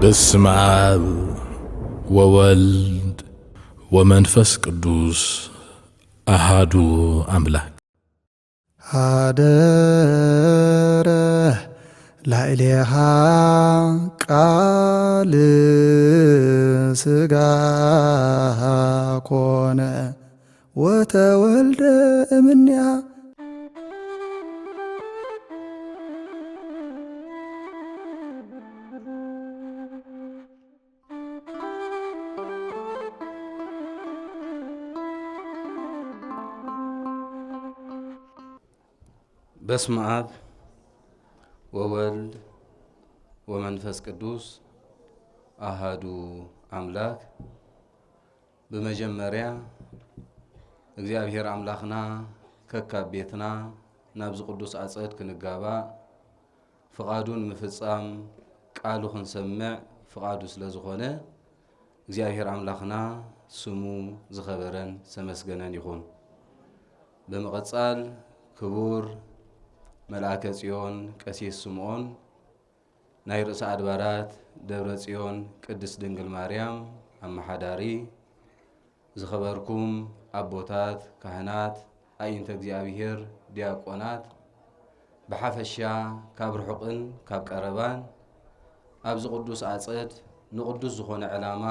በስመ አብ ወወልድ ወመንፈስ ቅዱስ አሃዱ አምላክ። ሀደረ ላዕሌሃ ቃል ሥጋ ኮነ ወተወልደ እምኔሃ። በስመ አብ ወወልድ ወመንፈስ ቅዱስ አሃዱ አምላክ። ብመጀመርያ እግዚኣብሔር ኣምላኽና ከካብ ቤትና ናብዚ ቅዱስ ኣጸድ ክንጋባእ ፍቓዱ ንምፍጻም ቃሉ ክንሰምዕ ፍቓዱ ስለ ዝኾነ እግዚኣብሔር ኣምላኽና ስሙ ዝኸበረን ዝተመስገነን ይኹን። ብምቕጻል ክቡር መልኣከ ጽዮን ቀሲስ ስምዖን ናይ ርእሰ ኣድባራት ደብረ ጽዮን ቅድስት ድንግል ማርያም ኣመሓዳሪ፣ ዝኸበርኩም ኣቦታት ካህናት፣ ኣዒንተ እግዚኣብሔር ዲያቆናት፣ ብሓፈሻ ካብ ርሑቕን ካብ ቀረባን ኣብዚ ቅዱስ ኣጸድ ንቕዱስ ዝኾነ ዕላማ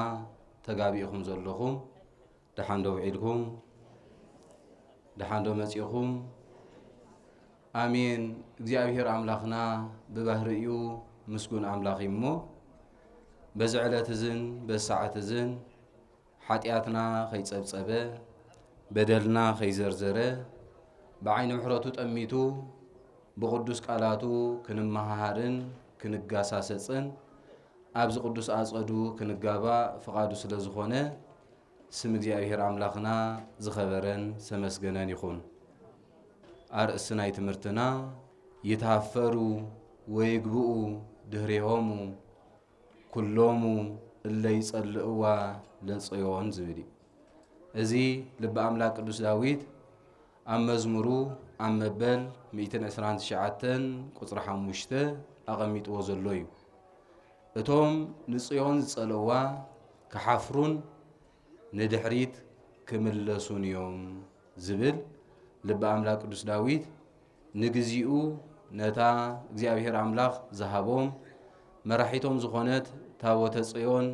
ተጋቢእኹም ዘለኹም፣ ደሓን ዶ ውዒልኩም? ደሓን ዶ መጺእኹም? ኣሜን። እግዚኣብሔር ኣምላኽና ብባህሪኡ ምስጉን ኣምላኽ እዩ እሞ፣ በዚ ዕለት እዝን በዚ ሰዓት እዝን ሓጢኣትና ከይጸብጸበ፣ በደልና ከይዘርዘረ፣ ብዓይኒ ምሕረቱ ጠሚቱ፣ ብቕዱስ ቃላቱ ክንመሃሃርን ክንጋሳሰጽን ኣብዚ ቅዱስ ኣጸዱ ክንጋባእ ፍቓዱ ስለ ዝኾነ፣ ስም እግዚኣብሔር ኣምላኽና ዝኸበረን ዝተመስገነን ይኹን። ኣርእስቲ ናይ ትምህርትና፣ ይትሃፈሩ ወይግብኡ ድህሬሆሙ ኩሎሙ እለ ይጸልእዋ ለጽዮን ዝብል እዩ። እዚ ልበ ኣምላክ ቅዱስ ዳዊት ኣብ መዝሙሩ ኣብ መበል ሚእትን ዕስራን ትሽዓተን ቁጽሪ ሓሙሽተ ኣቐሚጥዎ ዘሎ እዩ። እቶም ንጽዮን ዝጸልእዋ ክሓፍሩን ንድሕሪት ክምለሱን እዮም ዝብል ልበ ኣምላክ ቅዱስ ዳዊት ንግዚኡ ነታ እግዚኣብሔር ኣምላኽ ዝሃቦም መራሒቶም ዝኾነት ታቦተ ጽዮን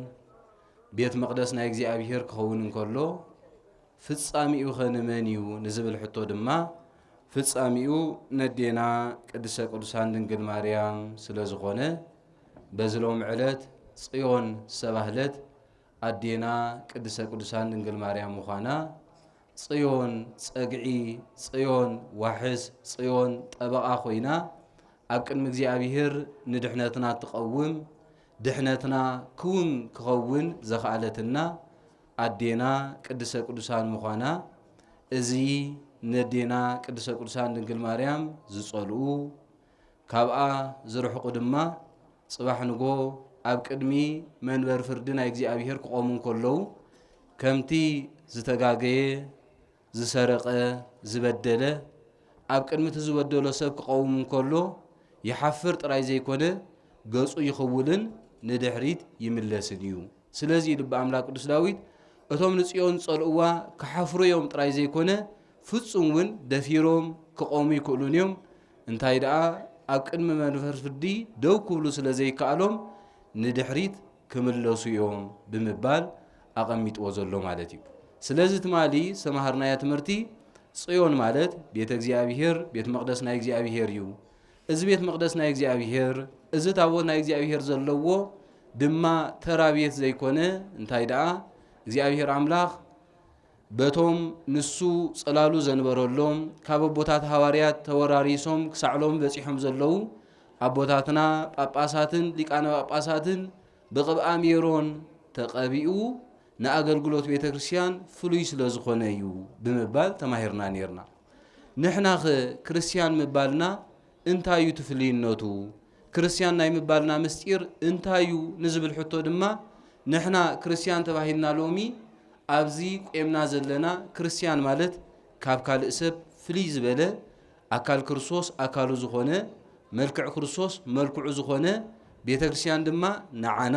ቤት መቕደስ ናይ እግዚኣብሔር ክኸውን እንከሎ፣ ፍጻሜኡኸ ንመን እዩ ንዝብል ሕቶ ድማ፣ ፍጻሜኡ ነዴና ቅድስተ ቅዱሳን ድንግል ማርያም ስለ ዝኾነ፣ በዚ ሎም ዕለት ጽዮን ዝተባህለት ኣዴና ቅድስተ ቅዱሳን ድንግል ማርያም ምዃና፣ ጽዮን ጸግዒ፣ ጽዮን ዋሕስ፣ ጽዮን ጠበቓ ኮይና ኣብ ቅድሚ እግዚኣብሔር ንድሕነትና ትቐውም፣ ድሕነትና ክውን ክኸውን ዘኽኣለትና ኣዴና ቅድስተ ቅዱሳን ምዃና፣ እዚ ነዴና ቅድስተ ቅዱሳን ድንግል ማርያም ዝጸልኡ፣ ካብኣ ዝርሕቁ ድማ ጽባሕ ንጎ ኣብ ቅድሚ መንበር ፍርዲ ናይ እግዚኣብሔር ክቖሙ እንከለዉ፣ ከምቲ ዝተጋገየ፣ ዝሰረቐ፣ ዝበደለ ኣብ ቅድሚ እቲ ዝበደሎ ሰብ ክቐውም እንከሎ ይሓፍር ጥራይ ዘይኮነ፣ ገጹ ይኽውልን ንድሕሪት ይምለስን እዩ። ስለዚ ልበ ኣምላክ ቅዱስ ዳዊት፣ እቶም ንጽዮን ዝጸልእዋ ክሓፍሩ እዮም ጥራይ ዘይኮነ፣ ፍጹም እውን ደፊሮም ክቖሙ ይክእሉን እዮም። እንታይ ደኣ፣ ኣብ ቅድሚ መንበር ፍርዲ ደው ክብሉ ስለ ዘይከኣሎም፣ ንድሕሪት ክምለሱ እዮም ብምባል ኣቐሚጥዎ ዘሎ ማለት እዩ። ስለዚ ትማሊ ዝተምሃርናዮ ትምህርቲ፣ ጽዮን ማለት ቤተ እግዚኣብሔር፣ ቤት መቕደስ ናይ እግዚኣብሔር እዩ። እዚ ቤት መቕደስ ናይ እግዚኣብሔር፣ እዚ ታቦት ናይ እግዚኣብሔር ዘለዎ ድማ ተራ ቤት ዘይኮነ፣ እንታይ ደኣ እግዚኣብሔር ኣምላኽ በቶም ንሱ ጽላሉ ዘንበረሎም፣ ካብ ኣቦታት ሃዋርያት ተወራሪሶም ክሳዕ ሎሚ በጺሖም ዘለዉ ኣቦታትና ጳጳሳትን ሊቃነ ጳጳሳትን ብቕብኣ ሜሮን ተቐቢኡ ንኣገልግሎት ቤተ ክርስቲያን ፍሉይ ስለ ዝኾነ እዩ ብምባል ተማሂርና ኔርና። ንሕናኸ ክርስቲያን ምባልና እንታይ እዩ እቲ ፍልይነቱ? ክርስቲያን ናይ ምባልና ምስጢር እንታይ እዩ ንዝብል ሕቶ ድማ፣ ንሕና ክርስቲያን ተባሂልና ሎሚ ኣብዚ ቆምና ዘለና፣ ክርስቲያን ማለት ካብ ካልእ ሰብ ፍልይ ዝበለ፣ ኣካል ክርስቶስ ኣካሉ ዝኾነ፣ መልክዕ ክርስቶስ መልክዑ ዝኾነ፣ ቤተ ክርስቲያን ድማ ንዓና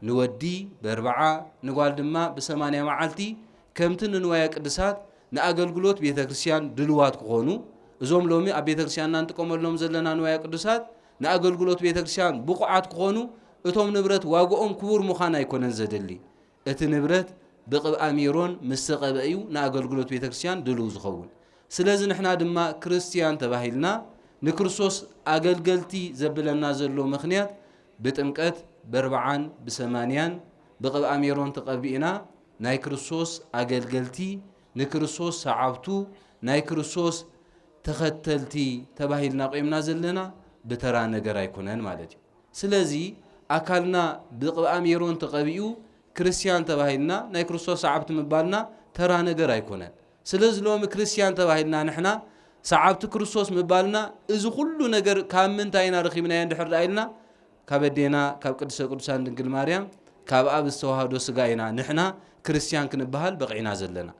ንወዲ በርብዓ፣ ንጓል ድማ ብሰማንያ መዓልቲ፣ ከምቲ ንንዋየ ቅድሳት ንኣገልግሎት ቤተ ክርስቲያን ድልዋት ክኾኑ፣ እዞም ሎሚ ኣብ ቤተ ክርስቲያንና እንጥቀመሎም ዘለና ንዋየ ቅዱሳት ንኣገልግሎት ቤተ ክርስቲያን ብቑዓት ክኾኑ፣ እቶም ንብረት ዋግኦም ክቡር ምዃን ኣይኮነን ዘድሊ። እቲ ንብረት ብቕብኣ ሜሮን ምስ ተቐብአ እዩ ንኣገልግሎት ቤተ ክርስቲያን ድሉው ዝኸውን። ስለዚ ንሕና ድማ ክርስቲያን ተባሂልና ንክርስቶስ ኣገልገልቲ ዘብለና ዘሎ ምኽንያት ብጥምቀት በርብዓን ብሰማንያን ብቕብኣ ሜሮን ተቐቢእና ናይ ክርስቶስ ኣገልገልቲ፣ ንክርስቶስ ሰዓብቱ፣ ናይ ክርስቶስ ተኸተልቲ ተባሂልና ቆይምና ዘለና ብተራ ነገር ኣይኮነን ማለት እዩ። ስለዚ ኣካልና ብቕብኣ ሜሮን ተቐቢኡ ክርስቲያን ተባሂልና ናይ ክርስቶስ ሰዓብቲ ምባልና ተራ ነገር ኣይኮነን። ስለዚ ሎሚ ክርስቲያን ተባሂልና ንሕና ሰዓብቲ ክርስቶስ ምባልና እዚ ኩሉ ነገር ካብ ምንታይ ኢና ረኺብናዮ እንድሕር ደኣ ኢልና ካብ ኣዴና ካብ ቅድስተ ቅዱሳን ድንግል ማርያም ካብ ኣብ ዝተዋህዶ ስጋ ኢና ንሕና ክርስቲያን ክንበሃል በቒዕና ዘለና።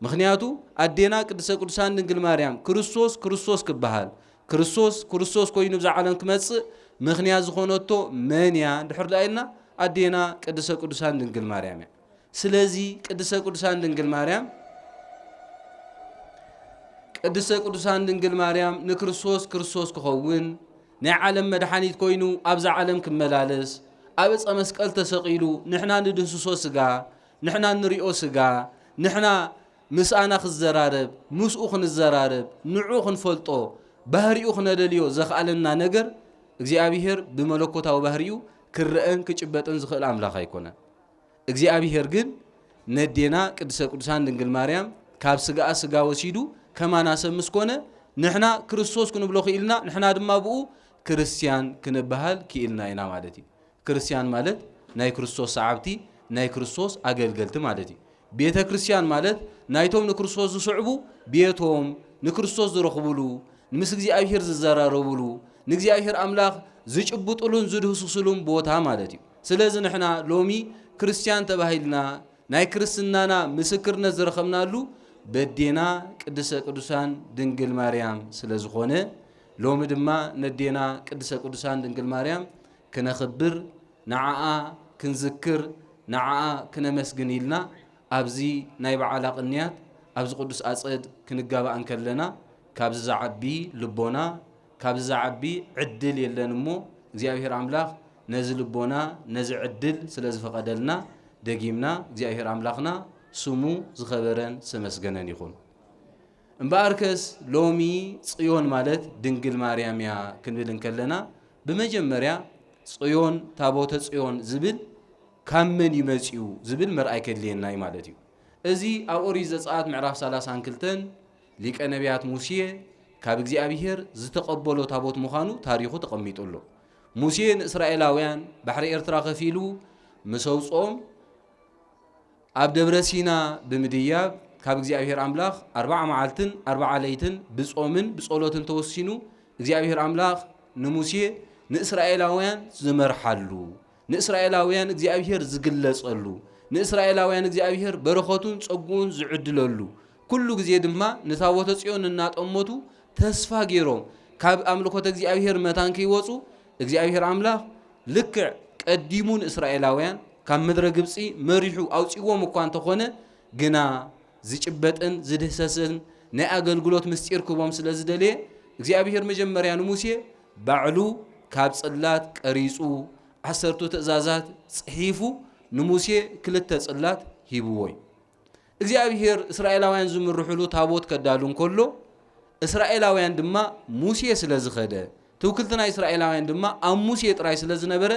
ምኽንያቱ ኣዴና ቅድስተ ቅዱሳን ድንግል ማርያም ክርስቶስ ክርስቶስ ክበሃል ክርስቶስ ክርስቶስ ኮይኑ ብዛ ዓለም ክመጽእ ምኽንያት ዝኾነቶ መን እያ እንድሕር ደኣ ኢልና ኣዴና ቅድስተ ቅዱሳን ድንግል ማርያም እያ። ስለዚ ቅድስተ ቅዱሳን ድንግል ማርያም ቅድስተ ቅዱሳን ድንግል ማርያም ንክርስቶስ ክርስቶስ ክኸውን ናይ ዓለም መድሓኒት ኮይኑ ኣብዛ ዓለም ክመላለስ ኣብ ዕፀ መስቀል ተሰቒሉ ንሕና ንድህስሶ ስጋ ንሕና ንሪኦ ስጋ ንሕና ምስኣና ክዘራረብ ምስኡ ክንዘራረብ ንዑ ክንፈልጦ ባህሪኡ ክነደልዮ ዘኽኣለና ነገር እግዚኣብሔር ብመለኮታዊ ባህሪኡ ክረአን ክጭበጥን ዝኽእል ኣምላኽ ኣይኮነን። እግዚኣብሔር ግን ነዴና ቅድስተ ቅዱሳን ድንግል ማርያም ካብ ስጋኣ ስጋ ወሲዱ ከማና ሰብ ምስ ኮነ ንሕና ክርስቶስ ክንብሎ ክኢልና ንሕና ድማ ብኡ ክርስትያን ክንበሃል ክኢልና ኢና ማለት እዩ። ክርስትያን ማለት ናይ ክርስቶስ ሰዓብቲ ናይ ክርስቶስ ኣገልገልቲ ማለት እዩ። ቤተ ክርስትያን ማለት ናይቶም ንክርስቶስ ዝስዕቡ ቤቶም ንክርስቶስ ዝረኽብሉ ምስ እግዚኣብሔር ዝዘራረብሉ ንእግዚኣብሔር ኣምላኽ ዝጭብጥሉን ዝድህስስሉን ቦታ ማለት እዩ። ስለዚ ንሕና ሎሚ ክርስትያን ተባሂልና ናይ ክርስትናና ምስክርነት ዝረኸብናሉ በዴና ቅድስተ ቅዱሳን ድንግል ማርያም ስለ ዝኾነ ሎሚ ድማ ነዴና ቅድስተ ቅዱሳን ድንግል ማርያም ክነኽብር ንዓኣ ክንዝክር ንዓኣ ክነመስግን ኢልና ኣብዚ ናይ በዓላ ቅንያት ኣብዚ ቅዱስ ኣፀድ ክንጋባእ እንከለና ካብዚ ዝዓቢ ልቦና ካብዚ ዝዓቢ ዕድል የለን እሞ እግዚኣብሔር ኣምላኽ ነዚ ልቦና ነዚ ዕድል ስለ ዝፈቐደልና ደጊምና እግዚኣብሔር ኣምላኽና ስሙ ዝኸበረን ዝተመስገነን ይኹን። እምበኣርከስ ሎሚ ጽዮን ማለት ድንግል ማርያም እያ ክንብል እንከለና ብመጀመርያ ጽዮን ታቦተ ጽዮን ዝብል ካብ መን እዩ መጺኡ ዝብል ምርኣይ ከድልየና እዩ ማለት እዩ። እዚ ኣብ ኦሪት ዘጸኣት ምዕራፍ ሰላሳን ክልተን ሊቀ ነቢያት ሙሴ ካብ እግዚኣብሔር ዝተቐበሎ ታቦት ምዃኑ ታሪኹ ተቐሚጡ ኣሎ። ሙሴ ንእስራኤላውያን ባሕሪ ኤርትራ ከፊሉ ምስ ኣውጽኦም ኣብ ደብረ ሲና ብምድያብ ካብ እግዚኣብሔር ኣምላኽ ኣርብዓ መዓልትን ኣርብዓ ለይትን ብጾምን ብጸሎትን ተወሲኑ እግዚኣብሔር ኣምላኽ ንሙሴ ንእስራኤላውያን ዝመርሓሉ ንእስራኤላውያን እግዚኣብሔር ዝግለጸሉ ንእስራኤላውያን እግዚኣብሔር በረኸቱን ጸጉኡን ዝዕድለሉ ኩሉ ግዜ ድማ ንታቦተ ጽዮን እናጠመቱ ተስፋ ገይሮም ካብ ኣምልኾተ እግዚኣብሔር መታን ከይወጹ እግዚኣብሔር ኣምላኽ ልክዕ ቀዲሙ ንእስራኤላውያን ካብ ምድረ ግብጺ መሪሑ ኣውጺዎም እኳ እንተኾነ ግና ዝጭበጥን ዝድህሰስን ናይ ኣገልግሎት ምስጢር ክቦም ስለ ዝደለየ እግዚኣብሔር መጀመርያ ንሙሴ ባዕሉ ካብ ጽላት ቀሪጹ ዓሰርቱ ትእዛዛት ጽሒፉ ንሙሴ ክልተ ጽላት ሂብዎ እዩ። እግዚኣብሔር እስራኤላውያን ዝምርሕሉ ታቦት ከዳሉ እንከሎ እስራኤላውያን ድማ ሙሴ ስለ ዝኸደ ትውክልቲ ናይ እስራኤላውያን ድማ ኣብ ሙሴ ጥራይ ስለ ዝነበረ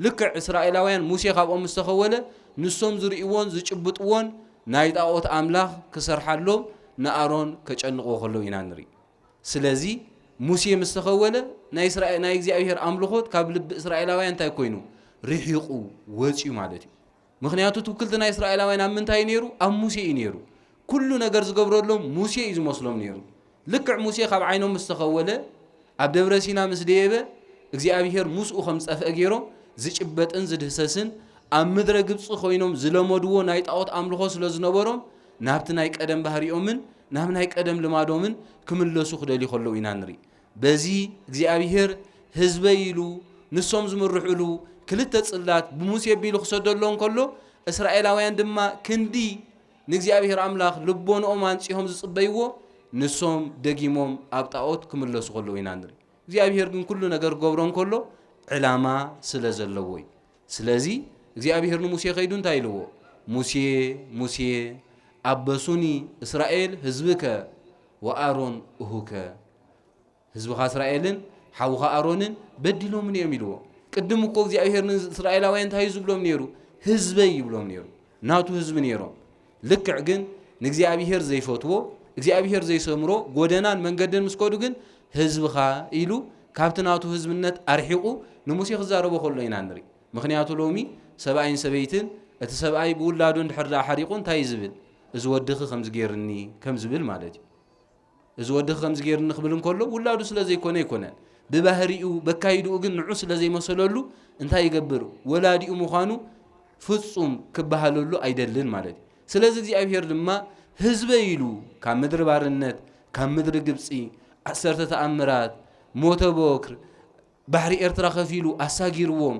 ልክዕ እስራኤላውያን ሙሴ ካብኦም ምስ ተኸወለ ንሶም ዝርእይዎን ዝጭብጥዎን ናይ ጣዖት ኣምላኽ ክሰርሓሎም ንኣሮን ከጨንቕዎ ከለዉ ኢና ንርኢ። ስለዚ ሙሴ ምስ ተኸወለ ናይ እስራኤ- ናይ እግዚኣብሔር ኣምልኾት ካብ ልቢ እስራኤላውያን እንታይ ኮይኑ ርሒቑ ወፅዩ ማለት እዩ። ምኽንያቱ ትውክልቲ ናይ እስራኤላውያን ኣብ ምንታይ እዩ ነይሩ? ኣብ ሙሴ እዩ ነይሩ። ኩሉ ነገር ዝገብረሎም ሙሴ እዩ ዝመስሎም ነይሩ። ልክዕ ሙሴ ካብ ዓይኖም ምስ ተኸወለ ኣብ ደብረ ሲና ምስ ደየበ እግዚኣብሔር ምስኡ ከም ዝጠፍአ ገይሮም ዝጭበጥን ዝድህሰስን ኣብ ምድረ ግብፂ ኮይኖም ዝለመድዎ ናይ ጣዖት ኣምልኾ ስለ ዝነበሮም ናብቲ ናይ ቀደም ባህሪኦምን ናብ ናይ ቀደም ልማዶምን ክምለሱ ክደልዩ ከለዉ ኢና ንርኢ። በዚ እግዚኣብሔር ህዝበይ ኢሉ ንሶም ዝምርሕሉ ክልተ ጽላት ብሙሴ ኣቢሉ ክሰደሎ እንከሎ፣ እስራኤላውያን ድማ ክንዲ ንእግዚኣብሔር ኣምላኽ ልቦንኦም ኣንጺሆም ዝጽበይዎ፣ ንሶም ደጊሞም ኣብ ጣዖት ክምለሱ ከለዉ ኢና ንርኢ። እግዚኣብሔር ግን ኩሉ ነገር ክገብሮ እንከሎ ዕላማ ስለ ዘለዎ እዩ። ስለዚ እግዚኣብሔር ንሙሴ ከይዱ እንታይ ኢልዎ? "ሙሴ፣ ሙሴ፣ ኣበሱኒ እስራኤል ህዝብከ ወኣሮን እሁከ።" ህዝብኻ እስራኤልን ሓውኻ ኣሮንን በዲሎምኒ እዮም ኢልዎ። ቅድም እኮ እግዚኣብሔር ንእስራኤላውያን እንታይ እዩ ዝብሎም ነይሩ? ህዝበይ ይብሎም ነይሩ። ናቱ ህዝቢ ነይሮም። ልክዕ ግን ንእግዚኣብሔር ዘይፈትዎ፣ እግዚኣብሔር ዘይሰምሮ ጎደናን መንገድን ምስ ከዱ ግን ህዝብኻ ኢሉ ካብቲ ናቱ ህዝብነት ኣርሒቑ ንሙሴ ክዛረቦ ከሎ ኢና ንርኢ። ምኽንያቱ ሎሚ ሰብኣይን ሰበይትን እቲ ሰብኣይ ብውላዱ እንድሕር ደኣ ሓሪቑ እንታይ እዩ ዝብል? "እዚ ወድኺ ከምዚ ገይርኒ" ከም ዝብል ማለት እዩ። "እዚ ወድኺ ከምዚ ገይርኒ" ክብል እንከሎ ውላዱ ስለ ዘይኮነ ኣይኮነን። ብባህሪኡ፣ በካይድኡ ግን ንዑ ስለ ዘይመሰለሉ እንታይ ይገብር? ወላዲኡ ምዃኑ ፍጹም ክበሃለሉ ኣይደልን ማለት እዩ። ስለዚ እግዚኣብሔር ድማ ህዝበይ ኢሉ ካብ ምድሪ ባርነት፣ ካብ ምድሪ ግብጺ፣ ዓሰርተ ተኣምራት፣ ሞተ ቦክር፣ ባሕሪ ኤርትራ ከፊሉ ኣሳጊርዎም፣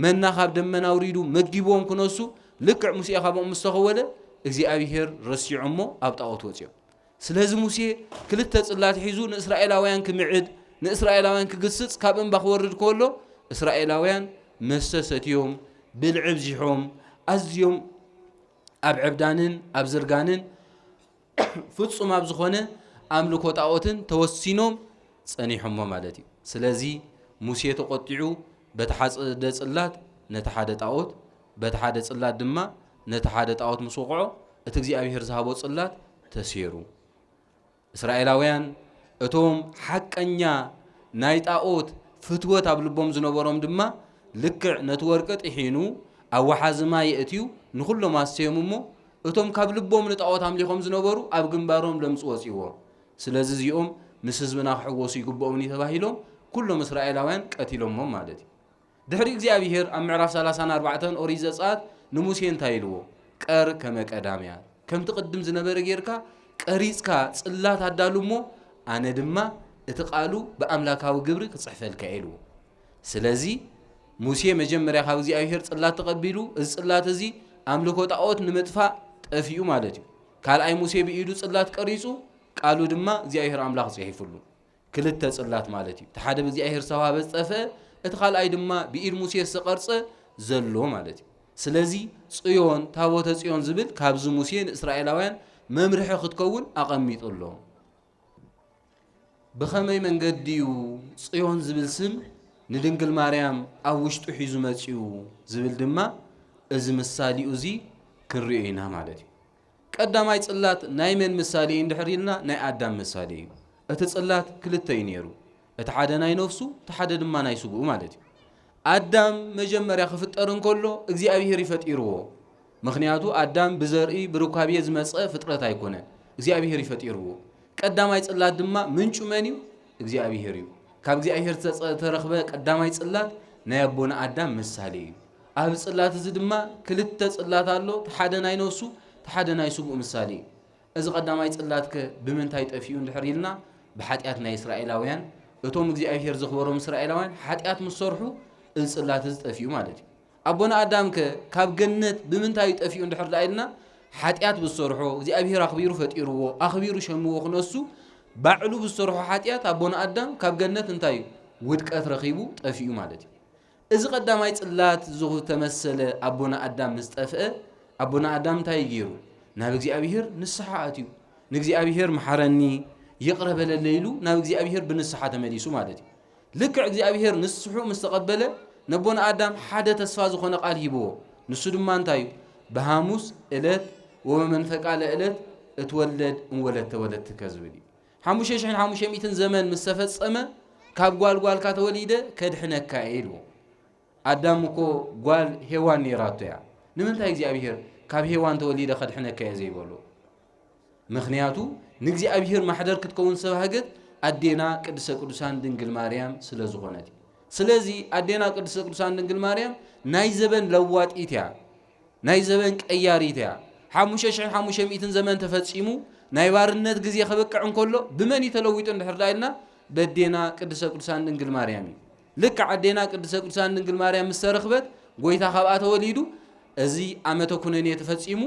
መና ካብ ደመና ኣውሪዱ መጊብዎም ክነሱ፣ ልክዕ ሙሴ ካብኦም ምስ ተኸወለ እግዚኣብሔር ረሲዖሞ ኣብ ጣዖት ወጺኦም። ስለዚ ሙሴ ክልተ ጽላት ሒዙ ንእስራኤላውያን ክምዕድ፣ ንእስራኤላውያን ክግስጽ ካብ እምባ ክወርድ ከሎ፣ እስራኤላውያን መስተ ሰትዮም፣ ብልዒ ኣብዚሖም፣ ኣዝዮም ኣብ ዕብዳንን ኣብ ዝርጋንን ፍጹም ኣብ ዝኾነ ኣምልኮ ጣዖትን ተወሲኖም ጸኒሖሞ ማለት እዩ። ስለዚ ሙሴ ተቖጢዑ በቲ ሓደ ጽላት ነቲ ሓደ ጣዖት፣ በቲ ሓደ ጽላት ድማ ነቲ ሓደ ጣዖት ምስ ወቕዖ፣ እቲ እግዚኣብሔር ዝሃቦ ጽላት ተሴሩ። እስራኤላውያን እቶም ሓቀኛ ናይ ጣዖት ፍትወት ኣብ ልቦም ዝነበሮም ድማ ልክዕ ነቲ ወርቂ ጥሒኑ ኣብ ወሓዚ ማይ የእትዩ ንኹሎም ኣስተዮም እሞ፣ እቶም ካብ ልቦም ንጣዖት ኣምሊኾም ዝነበሩ ኣብ ግንባሮም ለምጽ ወጺዎ። ስለዚ እዚኦም ምስ ህዝብና ክሕወሱ ይግብኦም እዩ ተባሂሎም ኩሎም እስራኤላውያን ቀቲሎሞም ማለት እዩ። ድሕሪ እግዚኣብሔር ኣብ ምዕራፍ ሰላሳን ኣርባዕተን ኦሪት ዘጸኣት ንሙሴ እንታይ ኢልዎ? "ቀር ከመ ቀዳምያ፣ ከምቲ ቅድም ዝነበረ ጌርካ ቀሪጽካ ጽላት ኣዳሉ እሞ፣ ኣነ ድማ እቲ ቃሉ ብኣምላካዊ ግብሪ ክጽሕፈልካ እየ" ኢልዎ። ስለዚ ሙሴ መጀመርያ ካብ እግዚኣብሔር ጽላት ተቐቢሉ፣ እዚ ጽላት እዚ ኣምልኮ ጣዖት ንምጥፋእ ጠፊኡ ማለት እዩ። ካልኣይ ሙሴ ብኢዱ ጽላት ቀሪጹ፣ ቃሉ ድማ እግዚኣብሔር ኣምላኽ ጽሒፉሉ። ክልተ ጽላት ማለት እዩ። እቲ ሓደ ብእግዚኣብሔር ዝተዋህበ ዝጠፍአ፣ እቲ ካልኣይ ድማ ብኢድ ሙሴ ዝተቐርጸ ዘሎ ማለት እዩ። ስለዚ ጽዮን፣ ታቦተ ጽዮን ዝብል ካብዚ ሙሴ ንእስራኤላውያን መምርሒ ክትከውን ኣቐሚጡ ኣሎ። ብኸመይ መንገዲ እዩ ጽዮን ዝብል ስም ንድንግል ማርያም ኣብ ውሽጡ ሒዙ መጺኡ ዝብል ድማ እዚ ምሳሌኡ እዚ ክንሪኦ ኢና ማለት እዩ። ቀዳማይ ጽላት ናይ መን ምሳሌ እዩ እንድሕር ኢልና፣ ናይ ኣዳም ምሳሌ እዩ። እቲ ጽላት ክልተ እዩ ነይሩ። እቲ ሓደ ናይ ነፍሱ፣ እቲ ሓደ ድማ ናይ ስግኡ ማለት እዩ። ኣዳም መጀመርያ ክፍጠር እንከሎ እግዚኣብሔር እዩ ፈጢርዎ። ምኽንያቱ ኣዳም ብዘርኢ ብርኳብየ ዝመጸ ፍጥረት ኣይኮነን፣ እግዚኣብሔር እዩ ፈጢርዎ። ቀዳማይ ጽላት ድማ ምንጩ መን እዩ? እግዚኣብሔር እዩ። ካብ እግዚኣብሔር ዝተጸ-፣ ተረኽበ ቀዳማይ ጽላት ናይ ኣቦና ኣዳም ምሳሌ እዩ። ኣብ ጽላት እዚ ድማ ክልተ ጽላት ኣሎ፣ እቲ ሓደ ናይ ነፍሱ፣ እቲ ሓደ ናይ ስግኡ ምሳሌ እዩ። እዚ ቀዳማይ ጽላትከ ብምንታይ ጠፊኡ እንድሕር ኢልና፣ ብሓጢኣት ናይ እስራኤላውያን፣ እቶም እግዚኣብሔር ዘኽበሮም እስራኤላውያን ሓጢኣት ምስ ሰርሑ፣ እዚ ጽላት እዚ ጠፊኡ ማለት እዩ። ኣቦና ኣዳምከ ካብ ገነት ብምንታይ እዩ ጠፊኡ እንድሕር ደኣ ኢልና፣ ሓጢኣት ብዝሰርሖ፣ እግዚኣብሔር ኣኽቢሩ ፈጢርዎ፣ ኣኽቢሩ ሸምዎ ክነሱ፣ ባዕሉ ብዝሰርሖ ሓጢኣት ኣቦና ኣዳም ካብ ገነት እንታይ እዩ? ውድቀት ረኺቡ ጠፊኡ ማለት እዩ። እዚ ቀዳማይ ጽላት ዝተመሰለ ኣቦና ኣዳም ምስ ጠፍአ፣ ኣቦና ኣዳም እንታይ ገይሩ? ናብ እግዚኣብሔር ንስሓ ኣትዩ። ንእግዚኣብሔር "መሓረኒ፣ ይቕረ በለለይ" ኢሉ ናብ እግዚኣብሔር ብንስሓ ተመሊሱ ማለት እዩ። ልክዕ እግዚኣብሔር ንስሑ ምስ ተቐበለ፣ ነቦና ኣዳም ሓደ ተስፋ ዝኾነ ቃል ሂብዎ። ንሱ ድማ እንታይ እዩ? "ብሃሙስ ዕለት ወበመንፈቃለ ዕለት እትወለድ እንወለተ ወለትከ" ዝብል እዩ። ሓሙሽተ ሽሕን ሓሙሽተ ሚእትን ዘመን ምስ ተፈጸመ፣ "ካብ ጓል ጓልካ ተወሊደ ከድሕነካ እየ" ኢልዎ። ኣዳም እኮ ጓል ሄዋን ነይራቶ እያ። ንምንታይ እግዚኣብሔር "ካብ ሄዋን ተወሊደ ከድሕነካ እየ" ዘይበሎ? ምኽንያቱ ንእግዚኣብሔር ማሕደር ክትከውን ዝተባህገት ኣዴና ቅድስተ ቅዱሳን ድንግል ማርያም ስለ ዝኾነት እዩ። ስለዚ ኣዴና ቅድስተ ቅዱሳን ድንግል ማርያም ናይ ዘበን ለዋጢት እያ፣ ናይ ዘበን ቀያሪት እያ። ሓሙሽተ ሽሕን ሓሙሽተ ሚእትን ዘመን ተፈጺሙ ናይ ባርነት ግዜ ከበቅዕ እንከሎ ብመን እዩ ተለዊጡ እንድሕር ደኣ ኢልና በዴና ቅድስተ ቅዱሳን ድንግል ማርያም እዩ። ልክዕ ኣዴና ቅድስተ ቅዱሳን ድንግል ማርያም ምስ ተረኽበት፣ ጎይታ ካብኣ ተወሊዱ፣ እዚ ዓመተ ኩነኔ ተፈጺሙ፣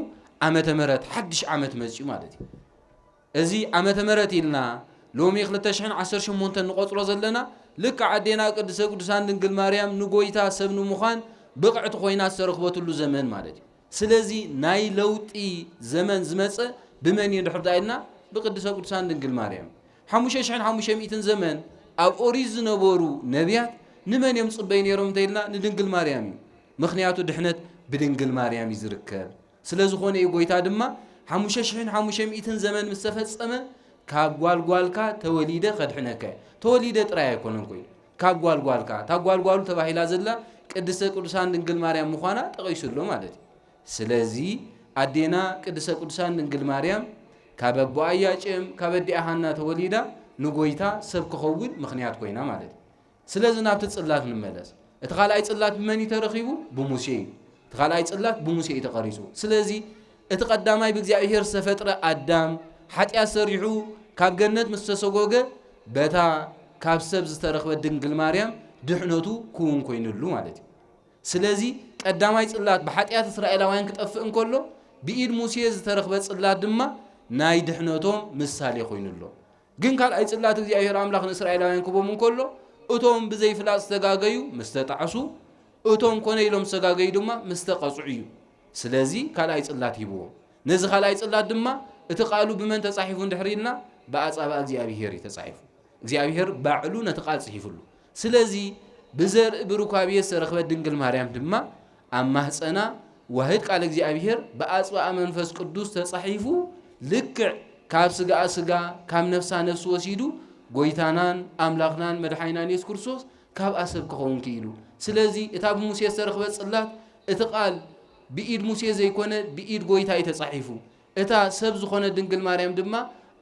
ዓመተ ምሕረት፣ ሓድሽ ዓመት መጺኡ ማለት እዩ። እዚ ዓመተ ምሕረት ኢልና ሎሚ ክልተ ሽሕን ዓሰርተ ሸሞንተን ንቖጽሮ ዘለና፣ ልክዕ ኣዴና ቅድስተ ቅዱሳን ድንግል ማርያም ንጎይታ ሰብ ንምዃን ብቕዕቲ ኮይና ዝተረኽበትሉ ዘመን ማለት እዩ። ስለዚ ናይ ለውጢ ዘመን ዝመጸ ብመን እዩ ድሕር ዳ ኢልና፣ ብቅድስተ ቅዱሳን ድንግል ማርያም። ሓሙሽተ ሽሕን ሓሙሽተ ሚእትን ዘመን ኣብ ኦሪት ዝነበሩ ነቢያት ንመን እዮም ዝጽበዩ ነይሮም እንተኢልና፣ ንድንግል ማርያም እዩ። ምኽንያቱ ድሕነት ብድንግል ማርያም እዩ ዝርከብ። ስለ ዝኾነ እዩ ጎይታ ድማ ሓሙሽተ ሽሕን ሓሙሽተ ሚእትን ዘመን ምስ ተፈጸመ፣ ካብ ጓልጓልካ ተወሊደ ከድሕነካ እየ። ተወሊደ ጥራይ ኣይኮነን ኮይኑ፣ ካብ ጓልጓልካ፣ እታ ጓልጓሉ ተባሂላ ዘላ ቅድስተ ቅዱሳን ድንግል ማርያም ምዃና ጠቒሱ ኣሎ ማለት እዩ። ስለዚ ኣዴና ቅድስተ ቅዱሳን ድንግል ማርያም ካብ ኣቦኣ ኢያቄም፣ ካብ ኣዲኣ ሃና ተወሊዳ ንጎይታ ሰብ ክኸውን ምኽንያት ኮይና ማለት እዩ። ስለዚ ናብቲ ጽላት ንመለስ። እቲ ካልኣይ ጽላት ብመን እዩ ተረኺቡ? ብሙሴ እዩ። እቲ ካልኣይ ጽላት ብሙሴ እዩ ተቐሪጹ። ስለዚ እቲ ቀዳማይ ብእግዚኣብሔር ዝተፈጥረ ኣዳም ሓጢኣት ሰሪሑ ካብ ገነት ምስ ተሰጎገ በታ ካብ ሰብ ዝተረኽበት ድንግል ማርያም ድሕነቱ ክውን ኮይኑሉ ማለት እዩ። ስለዚ ቀዳማይ ጽላት ብሓጢኣት እስራኤላውያን ክጠፍእ እንከሎ ብኢድ ሙሴ ዝተረኽበ ጽላት ድማ ናይ ድሕነቶም ምሳሌ ኮይኑሎ። ግን ካልኣይ ጽላት እግዚኣብሔር ኣምላኽ ንእስራኤላውያን ክቦም እንከሎ፣ እቶም ብዘይፍላጥ ዝተጋገዩ ምስ ተጣዕሱ፣ እቶም ኮነ ኢሎም ዝተጋገዩ ድማ ምስ ተቐጽዑ እዩ። ስለዚ ካልኣይ ጽላት ሂብዎም። ነዚ ካልኣይ ጽላት ድማ እቲ ቃሉ ብመን ተጻሒፉ እንድሕር ኢልና፣ ብኣጻብኣ እግዚኣብሔር እዩ ተጻሒፉ። እግዚኣብሔር ባዕሉ ነቲ ቃል ጽሒፉሉ። ስለዚ ብዘርኢ ብሩካቤ ዝተረኽበት ድንግል ማርያም ድማ ኣብ ማህፀና ዋህድ ቃል እግዚኣብሔር ብኣጽብኣ መንፈስ ቅዱስ ተጻሒፉ ልክዕ ካብ ስጋኣ ስጋ ካብ ነፍሳ ነፍሲ ወሲዱ ጎይታናን ኣምላኽናን መድሓኒናን የሱስ ክርስቶስ ካብኣ ሰብ ክኸውን ክኢሉ። ስለዚ እታ ብሙሴ ዝተረኽበት ጽላት እቲ ቃል ብኢድ ሙሴ ዘይኮነ ብኢድ ጎይታ እዩ ተጻሒፉ። እታ ሰብ ዝኾነት ድንግል ማርያም ድማ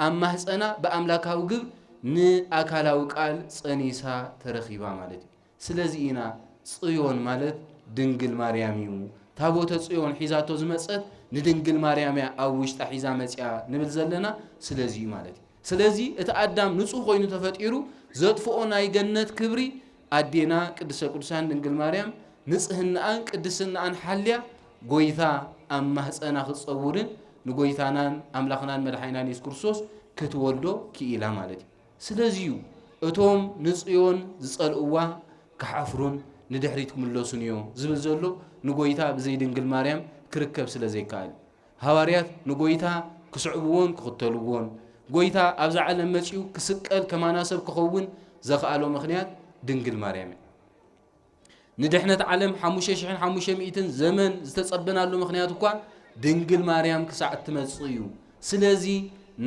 ኣብ ማህፀና ብኣምላካዊ ግብ ንኣካላዊ ቃል ጸኒሳ ተረኺባ ማለት እዩ። ስለዚ ኢና ጽዮን ማለት ድንግል ማርያም እዩ። ታቦተ ጽዮን ሒዛቶ ዝመጸት ንድንግል ማርያም እያ ኣብ ውሽጣ ሒዛ መጽያ ንብል ዘለና ስለዚ እዩ ማለት እዩ። ስለዚ እቲ ኣዳም ንጹህ ኮይኑ ተፈጢሩ ዘጥፍኦ ናይ ገነት ክብሪ ኣዴና ቅድስተ ቅዱሳን ድንግል ማርያም ንጽህናኣን ቅድስናኣን ሓልያ ጎይታ ኣብ ማህፀና ክትጸውርን ንጎይታናን ኣምላኽናን መድሓኒናን የሱስ ክርስቶስ ክትወልዶ ክኢላ ማለት እዩ። ስለዚ እዩ እቶም ንጽዮን ዝጸልእዋ ክሓፍሩን ንድሕሪት ክምለሱን እዮም ዝብል ዘሎ ንጎይታ ብዘይ ድንግል ማርያም ክርከብ ስለ ዘይከኣል። ሃዋርያት ንጎይታ ክስዕብዎን ክኽተልዎን፣ ጎይታ ኣብዛ ዓለም መጺኡ ክስቀል ከማና ሰብ ክኸውን ዘኽኣሎ ምኽንያት ድንግል ማርያም እያ። ንድሕነት ዓለም ሓሙሽተ ሽሕን ሓሙሽተ ሚእትን ዘመን ዝተጸበናሉ ምኽንያት እኳ ድንግል ማርያም ክሳዕ እትመጽእ እዩ። ስለዚ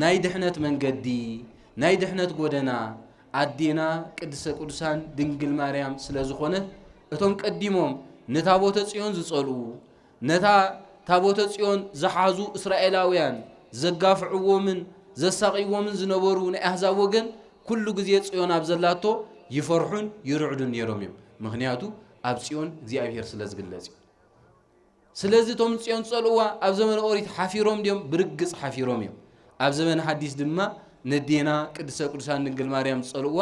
ናይ ድሕነት መንገዲ፣ ናይ ድሕነት ጎደና ኣዴና ቅድስተ ቅዱሳን ድንግል ማርያም ስለ ዝኾነት፣ እቶም ቀዲሞም ንታቦተ ጽዮን ዝጸልኡ፣ ነታ ታቦተ ጽዮን ዝሓዙ እስራኤላውያን ዘጋፍዕዎምን ዘሳቕይዎምን ዝነበሩ ናይ ኣህዛብ ወገን፣ ኩሉ ግዜ ጽዮን ኣብ ዘላቶ ይፈርሑን ይርዕዱን ነይሮም እዮም። ምኽንያቱ ኣብ ጽዮን እግዚኣብሔር ስለ ዝግለጽ እዩ። ስለዚ እቶም ንጽዮን ዝጸልእዋ ኣብ ዘመነ ኦሪት ሓፊሮም ድዮም? ብርግጽ ሓፊሮም እዮም። ኣብ ዘመነ ሓዲስ ድማ ነዴና ቅድስተ ቅዱሳን ድንግል ማርያም ዝጸልእዋ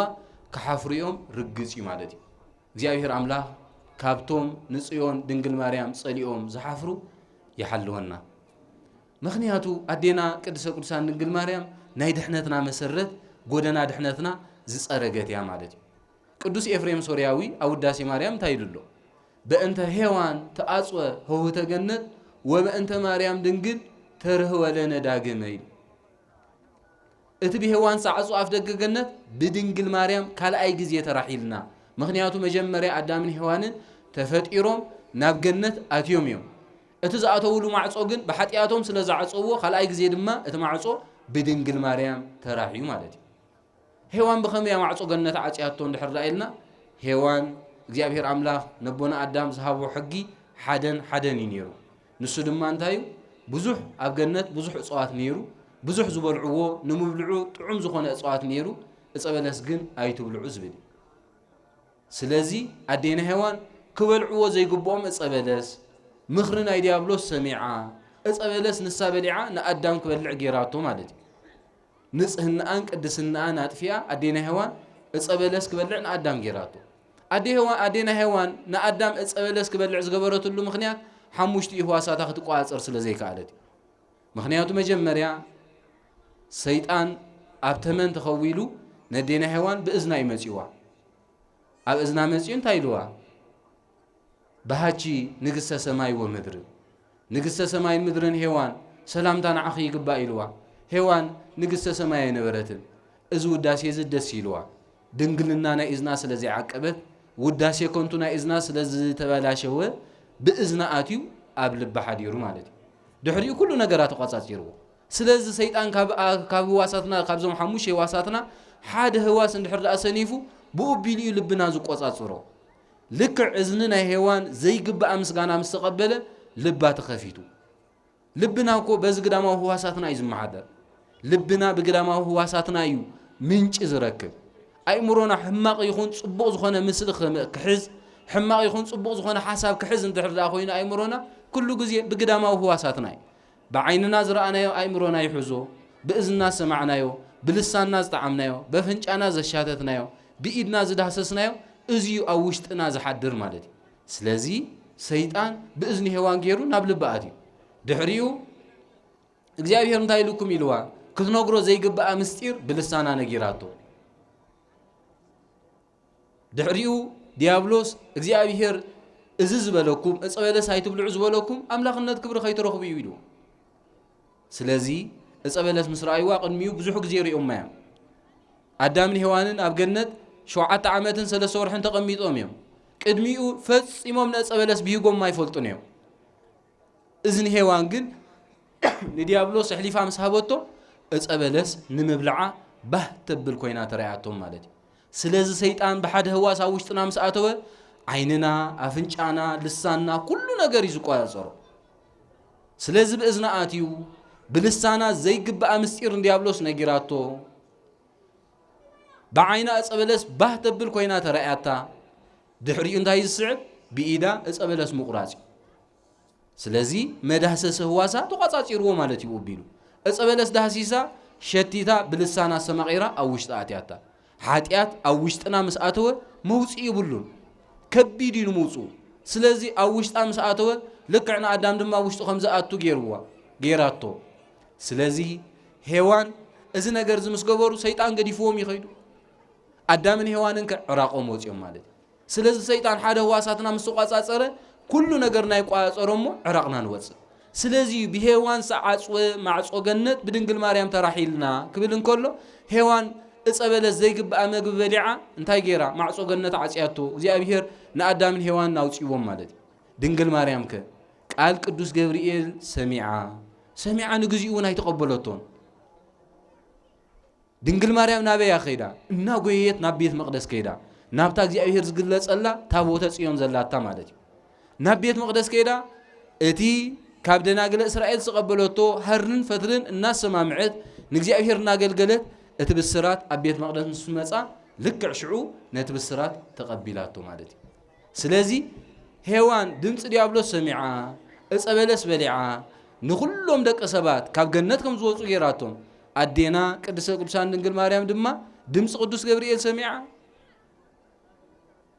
ክሓፍሩ እዮም፣ ርግጽ እዩ ማለት እዩ። እግዚኣብሔር ኣምላኽ ካብቶም ንጽዮን ድንግል ማርያም ጸሊኦም ዝሓፍሩ ይሓልወና። ምኽንያቱ ኣዴና ቅድስተ ቅዱሳን ድንግል ማርያም ናይ ድሕነትና መሰረት፣ ጎደና ድሕነትና ዝጸረገት እያ ማለት እዩ። ቅዱስ ኤፍሬም ሶርያዊ ኣብ ውዳሴ ማርያም እንታይ ኢሉ ኣሎ? "በእንተ ሔዋን ተኣጽወ ሆህተ ገነት ወበእንተ ማርያም ድንግል ተርህወ ለነ ዳግመ" ኢሉ። እቲ ብሔዋን ዝዓጹ ኣፍ ደገ ገነት ብድንግል ማርያም ካልኣይ ግዜ ተራሒልና። ምኽንያቱ መጀመርያ ኣዳምን ሔዋንን ተፈጢሮም ናብ ገነት ኣትዮም እዮም። እቲ ዝኣተውሉ ማዕጾ ግን ብሓጢኣቶም ስለ ዝዓጸውዎ ካልኣይ ግዜ ድማ እቲ ማዕጾ ብድንግል ማርያም ተራሕዩ ማለት እዩ። ሔዋን ብኸመይ እያ ማዕጾ ገነት ዓጽያቶ እንድሕር ደኣ ኢልና፣ ሔዋን እግዚኣብሔር ኣምላኽ ነቦና ኣዳም ዝሃቦ ሕጊ ሓደን ሓደን እዩ ነይሩ። ንሱ ድማ እንታይ እዩ? ብዙሕ ኣብ ገነት ብዙሕ እጽዋት ነይሩ። ብዙሕ ዝበልዕዎ ንምብልዑ ጥዑም ዝኾነ እጽዋት ነይሩ። ዕጸ በለስ ግን ኣይትብልዑ ዝብል እዩ። ስለዚ ኣዴና ሔዋን ክበልዕዎ ዘይግብኦም ዕጸ በለስ ምኽሪ ናይ ዲያብሎስ ሰሚዓ፣ ዕጸ በለስ ንሳ በሊዓ ንኣዳም ክበልዕ ጌራቶ ማለት እዩ። ንጽህናኣን ቅድስናኣን ኣጥፊኣ ኣዴና ሔዋን ዕጸ በለስ ክበልዕ ንኣዳም ጌራቶ። ኣዴና ሄዋን ንኣዳም ዕፀ በለስ ክበልዕ ዝገበረትሉ ምኽንያት ሓሙሽቲኡ ህዋሳታ ክትቆፃፀር ስለ ዘይከኣለት እዩ። ምኽንያቱ መጀመርያ ሰይጣን ኣብ ተመን ተኸዊሉ ነዴና ሄዋን ብእዝና እዩ መፂዋ። ኣብ እዝና መፂኡ እንታይ ኢልዋ? በሃቺ ንግስተ ሰማይ ወምድር፣ ንግስተ ሰማይን ምድርን ሄዋን ሰላምታ ንዓኺ ይግባእ ኢልዋ። ሄዋን ንግስተ ሰማይ ኣይነበረትን። እዚ ውዳሴ እዚ ደስ ኢልዋ። ድንግልና ናይ እዝና ስለ ዘይዓቀበት፣ ውዳሴ ከንቱ ናይ እዝና ስለ ዝተበላሸወ ብእዝና ኣትዩ ኣብ ልባ ሓዲሩ ማለት እዩ። ድሕሪኡ ኩሉ ነገራ ተቋጻጺርዎ። ስለዚ ሰይጣን ካብ፣ ካብ ህዋሳትና፣ ካብዞም ሓሙሽተ ህዋሳትና ሓደ ህዋስ እንድሕር ደኣ ሰኒፉ ብኡ ቢሉ እዩ ልብና ዝቆጻጽሮ። ልክዕ እዝኒ ናይ ሄዋን ዘይግብኣ ምስጋና ምስ ተቐበለ ልባ ተኸፊቱ። ልብና እኮ በዚ ግዳማዊ ህዋሳትና እዩ ዝመሓደር። ልብና ብግዳማዊ ህዋሳትና እዩ ምንጪ ዝረክብ። ኣእምሮና ሕማቕ ይኹን ጽቡቕ ዝኾነ ምስሊ ክም-፣ ክሕዝ፣ ሕማቕ ይኹን ጽቡቕ ዝኾነ ሓሳብ ክሕዝ እንድሕር ደኣ ኮይኑ ኣእምሮና ኩሉ ግዜ ብግዳማዊ ህዋሳትና እዩ። ብዓይንና ዝረኣናዮ ኣእምሮና ይሕዞ፣ ብእዝንና ዝሰማዕናዮ፣ ብልሳንና ዝጠዓምናዮ፣ በፍንጫና ዘሻተትናዮ፣ ብኢድና ዝዳህሰስናዮ፣ እዚ እዩ ኣብ ውሽጥና ዝሓድር ማለት እዩ። ስለዚ ሰይጣን ብእዝኒ ሄዋን ገይሩ ናብ ልባ ኣትዩ። ድሕሪኡ እግዚኣብሔር እንታይ ኢልኩም ኢልዋ? ክትነግሮ ዘይግብኣ ምስጢር ብልሳና ነጊራቶ። ድሕሪኡ ዲያብሎስ እግዚኣብሔር እዚ ዝበለኩም፣ ዕፀ በለስ ኣይትብልዑ ዝበለኩም ኣምላኽነት ክብሪ ከይትረኽቡ እዩ ኢልዎ። ስለዚ ዕፀ በለስ ምስ ረኣይዋ ቅድሚኡ ብዙሕ ግዜ ሪኦማ እዮም። ኣዳምን ሄዋንን ኣብ ገነት ሸውዓተ ዓመትን ሰለስተ ወርሕን ተቐሚጦም እዮም። ቅድሚኡ ፈጺሞም ንዕፀ በለስ ብሂጎም ኣይፈልጡን እዮም። እዝኒ ሄዋን ግን ንዲያብሎስ ኣሕሊፋ ምስ ሃበቶ ዕፀ በለስ ንምብልዓ ባህ ተብል ኮይና ተረኣያቶም ማለት እዩ። ስለዚ ሰይጣን ብሓደ ህዋስ ኣብ ውሽጥና ምስ ኣተወ ዓይንና፣ ኣፍንጫና፣ ልሳንና ኩሉ ነገር እዩ ዝቆፃፀሮ። ስለዚ ብእዝና ኣትዩ ብልሳና ዘይግብኣ ምስጢር ንዲያብሎስ ነጊራቶ። ብዓይና ዕፀ በለስ ባህ ተብል ኮይና ተረኣያታ። ድሕሪኡ እንታይ ዝስዕብ? ብኢዳ ዕፀ በለስ ምቑራፅ እዩ። ስለዚ መዳህሰሲ ህዋሳ ተቋፃፂርዎ ማለት እዩ። ቢሉ ዕፀ በለስ ዳህሲሳ ሸቲታ ብልሳና ኣስተማቒራ ኣብ ውሽጢ ኣትያታ። ሓጢኣት ኣብ ውሽጥና ምስ ኣተወ መውፅኢ ይብሉን። ከቢድ እዩ ንምውፅኡ። ስለዚ ኣብ ውሽጣ ምስ ኣተወ ልክዕ ንኣዳም ድማ ኣብ ውሽጡ ከም ዝኣቱ ገይርዋ፣ ገይራቶ። ስለዚ ሄዋን እዚ ነገር እዚ ምስ ገበሩ ሰይጣን ገዲፍዎም ይኸይዱ። ኣዳምን ሄዋንን ከ ዕራቖም ወፂኦም ማለት እዩ። ስለዚ ሰይጣን ሓደ ህዋሳትና ምስ ተቋፃፀረ ኩሉ ነገር ናይ ቋፀሮ እሞ ዕራቕና ንወፅእ። ስለዚ እዩ ብሄዋን ሰዓፅወ ማዕፆ ገነት ብድንግል ማርያም ተራሒልና ክብል እንከሎ ሄዋን ዕፀ በለስ ዘይግብኣ መግቢ በሊዓ እንታይ ገይራ? ማዕፆ ገነት ዓፅያቶ። እግዚኣብሔር ንኣዳምን ሄዋንን ኣውፅዎም ማለት እዩ። ድንግል ማርያም ከ ቃል ቅዱስ ገብርኤል ሰሚዓ፣ ሰሚዓ ንግዚኡ እውን ኣይተቐበለቶን። ድንግል ማርያም ናበይ እያ ከይዳ? እናጎየየት ናብ ቤት መቕደስ ከይዳ፣ ናብታ እግዚኣብሔር ዝግለጸላ ታቦተ ጽዮን ዘላታ ማለት እዩ። ናብ ቤት መቕደስ ከይዳ እቲ ካብ ደናግለ እስራኤል ዝተቐበለቶ ሃርን ፈትልን እናሰማምዐት ንእግዚኣብሔር እናገልገለት እቲ ብስራት ኣብ ቤት መቕደስ ምስ መጻ ልክዕ ሽዑ ነቲ ብስራት ተቐቢላቶ ማለት እዩ። ስለዚ ሄዋን ድምፂ ዲያብሎስ ሰሚዓ፣ ዕፀ በለስ በሊዓ፣ ንኹሎም ደቂ ሰባት ካብ ገነት ከም ዝወፁ ገይራቶም። ኣዴና ቅድስተ ቅዱሳን ድንግል ማርያም ድማ ድምፂ ቅዱስ ገብርኤል ሰሚዓ፣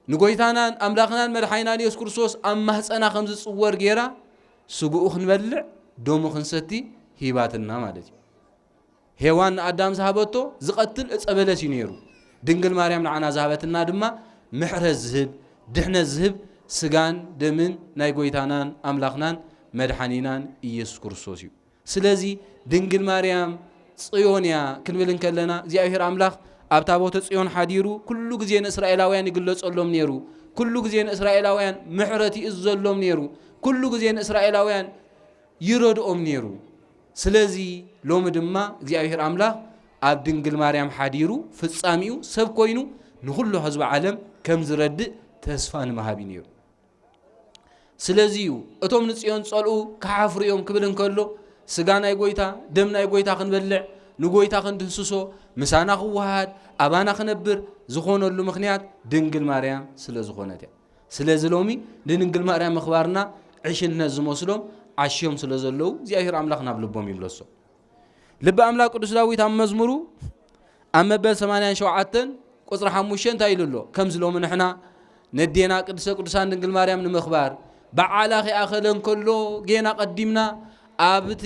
ንጎይታናን ኣምላኽናን መድሓኒናን የሱስ ክርስቶስ ኣብ ማህፀና ከም ዝፅወር ገይራ፣ ስግኡ ክንበልዕ፣ ደሙ ክንሰቲ ሂባትና ማለት እዩ። ሄዋን ንኣዳም ዝሃበቶ ዝቐትል ዕፀ በለስ እዩ ነይሩ። ድንግል ማርያም ንዓና ዝሃበትና ድማ ምሕረት ዝህብ፣ ድሕነት ዝህብ ስጋን ደምን ናይ ጎይታናን ኣምላኽናን መድሓኒናን ኢየሱስ ክርስቶስ እዩ። ስለዚ ድንግል ማርያም ጽዮን እያ ክንብል እንከለና፣ እግዚኣብሔር ኣምላኽ ኣብ ታቦተ ጽዮን ሓዲሩ ኩሉ ግዜ ንእስራኤላውያን ይግለጸሎም ነይሩ። ኩሉ ግዜ ንእስራኤላውያን ምሕረት ይእዘሎም ነይሩ። ኩሉ ግዜ ንእስራኤላውያን ይረድኦም ነይሩ። ስለዚ ሎሚ ድማ እግዚኣብሔር ኣምላኽ ኣብ ድንግል ማርያም ሓዲሩ ፍጻሜኡ ሰብ ኮይኑ ንኹሉ ህዝቢ ዓለም ከም ዝረድእ ተስፋ ንምሃብ እዩ ነይሩ። ስለዚ እዩ እቶም ንጽዮን ጸልኡ ክሓፍሩ እዮም ክብል እንከሎ፣ ስጋ ናይ ጎይታ፣ ደም ናይ ጎይታ ክንበልዕ፣ ንጎይታ ክንድህስሶ፣ ምሳና ክወሃሃድ፣ ኣባና ክነብር ዝኾነሉ ምኽንያት ድንግል ማርያም ስለ ዝኾነት እያ። ስለዚ ሎሚ ንድንግል ማርያም ምኽባርና ዕሽነት ዝመስሎም ዓሽዮም ስለ ዘለዉ እግዚኣብሔር ኣምላኽ ናብ ልቦም ይምለሶ። ልቢ ኣምላኽ ቅዱስ ዳዊት ኣብ መዝሙሩ ኣብ መበል ሰማንያን ሸውዓተን ቁጽሪ ሓሙሽተ እንታይ ኢሉ ኣሎ? ከምዚ ሎሚ ንሕና ነዴና ቅድስተ ቅዱሳን ድንግል ማርያም ንምኽባር፣ በዓላ ኺኣኸለ እንከሎ፣ ጌና ቀዲምና ኣብቲ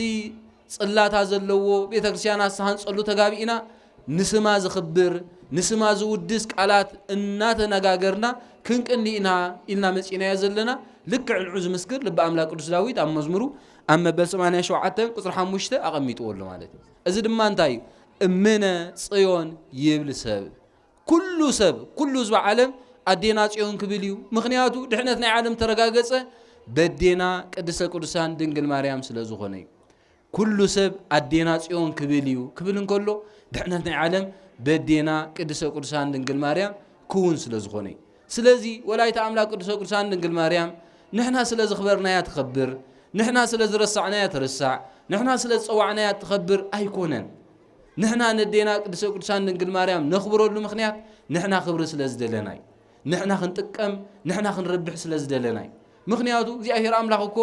ጽላታ ዘለዎ ቤተ ክርስቲያና ዝተሃንጸሉ ተጋቢእና፣ ንስማ ዝኽብር፣ ንስማ ዝውድስ ቃላት እናተነጋገርና ክንቅኒ ኢና ኢልና መጺእናዮ ዘለና። ልክዕ ንዑ ዝምስክር ልበ ኣምላክ ቅዱስ ዳዊት ኣብ መዝሙሩ ኣብ መበል ሰማንያ ሸውዓተ ቁጽሪ ሓሙሽተ ኣቐሚጥዎ ኣሎ ማለት እዩ። እዚ ድማ እንታይ እዩ? እምነ ጽዮን ይብል ሰብ። ኩሉ ሰብ፣ ኩሉ ህዝቢ ዓለም ኣዴና ጽዮን ክብል እዩ። ምኽንያቱ ድሕነት ናይ ዓለም ተረጋገጸ በዴና ቅድስተ ቅዱሳን ድንግል ማርያም ስለ ዝኾነ እዩ። ኩሉ ሰብ ኣዴና ጽዮን ክብል እዩ ክብል እንከሎ፣ ድሕነት ናይ ዓለም በዴና ቅድስተ ቅዱሳን ድንግል ማርያም ክውን ስለ ዝኾነ እዩ። ስለዚ ወላዲተ ኣምላክ ቅድስተ ቅዱሳን ድንግል ማርያም ንሕና ስለ ዘኽበርናያ ትኸብር፣ ንሕና ስለ ዝረሳዕናያ ትርሳዕ፣ ንሕና ስለ ዝጸዋዕናያ ትኸብር ኣይኮነን። ንሕና ነዴና ቅድስተ ቅዱሳን ድንግል ማርያም ነኽብረሉ ምኽንያት ንሕና ክብሪ ስለ ዝደለና እዩ። ንሕና ክንጥቀም፣ ንሕና ክንረብሕ ስለ ዝደለና እዩ። ምኽንያቱ እግዚኣብሔር ኣምላኽ እኮ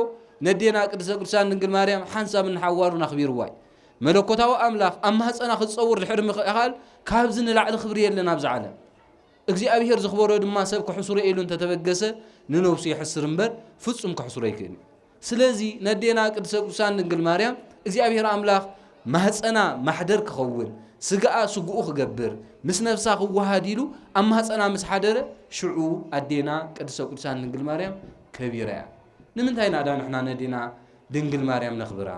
ነዴና ቅድስተ ቅዱሳን ድንግል ማርያም ሓንሳብ ንሓዋሩን ኣኽቢርዋ እዩ። መለኮታዊ ኣምላኽ ኣብ ማህፀና ክትፀውር ድሕሪ ምኽኣል ካብዚ ንላዕሊ ክብሪ የለን ኣብዚ ዓለም። እግዚኣብሔር ዘኽበሮ ድማ ሰብ ከሕስሮ ኢሉ እንተተበገሰ ንነብሱ የሕስር እምበር ፍጹም ከሕስሮ ኣይክእልን እዩ። ስለዚ ነዴና ቅድስተ ቅዱሳን ድንግል ማርያም እግዚኣብሔር ኣምላኽ ማህፀና ማሕደር ክኸውን፣ ስጋኣ ስግኡ ክገብር፣ ምስ ነፍሳ ክወሃድ ኢሉ ኣብ ማህፀና ምስ ሓደረ ሽዑ ኣዴና ቅድስተ ቅዱሳን ድንግል ማርያም ከቢራ እያ። ንምንታይ ኢና ዳ ንሕና ነዴና ድንግል ማርያም ነኽብራ?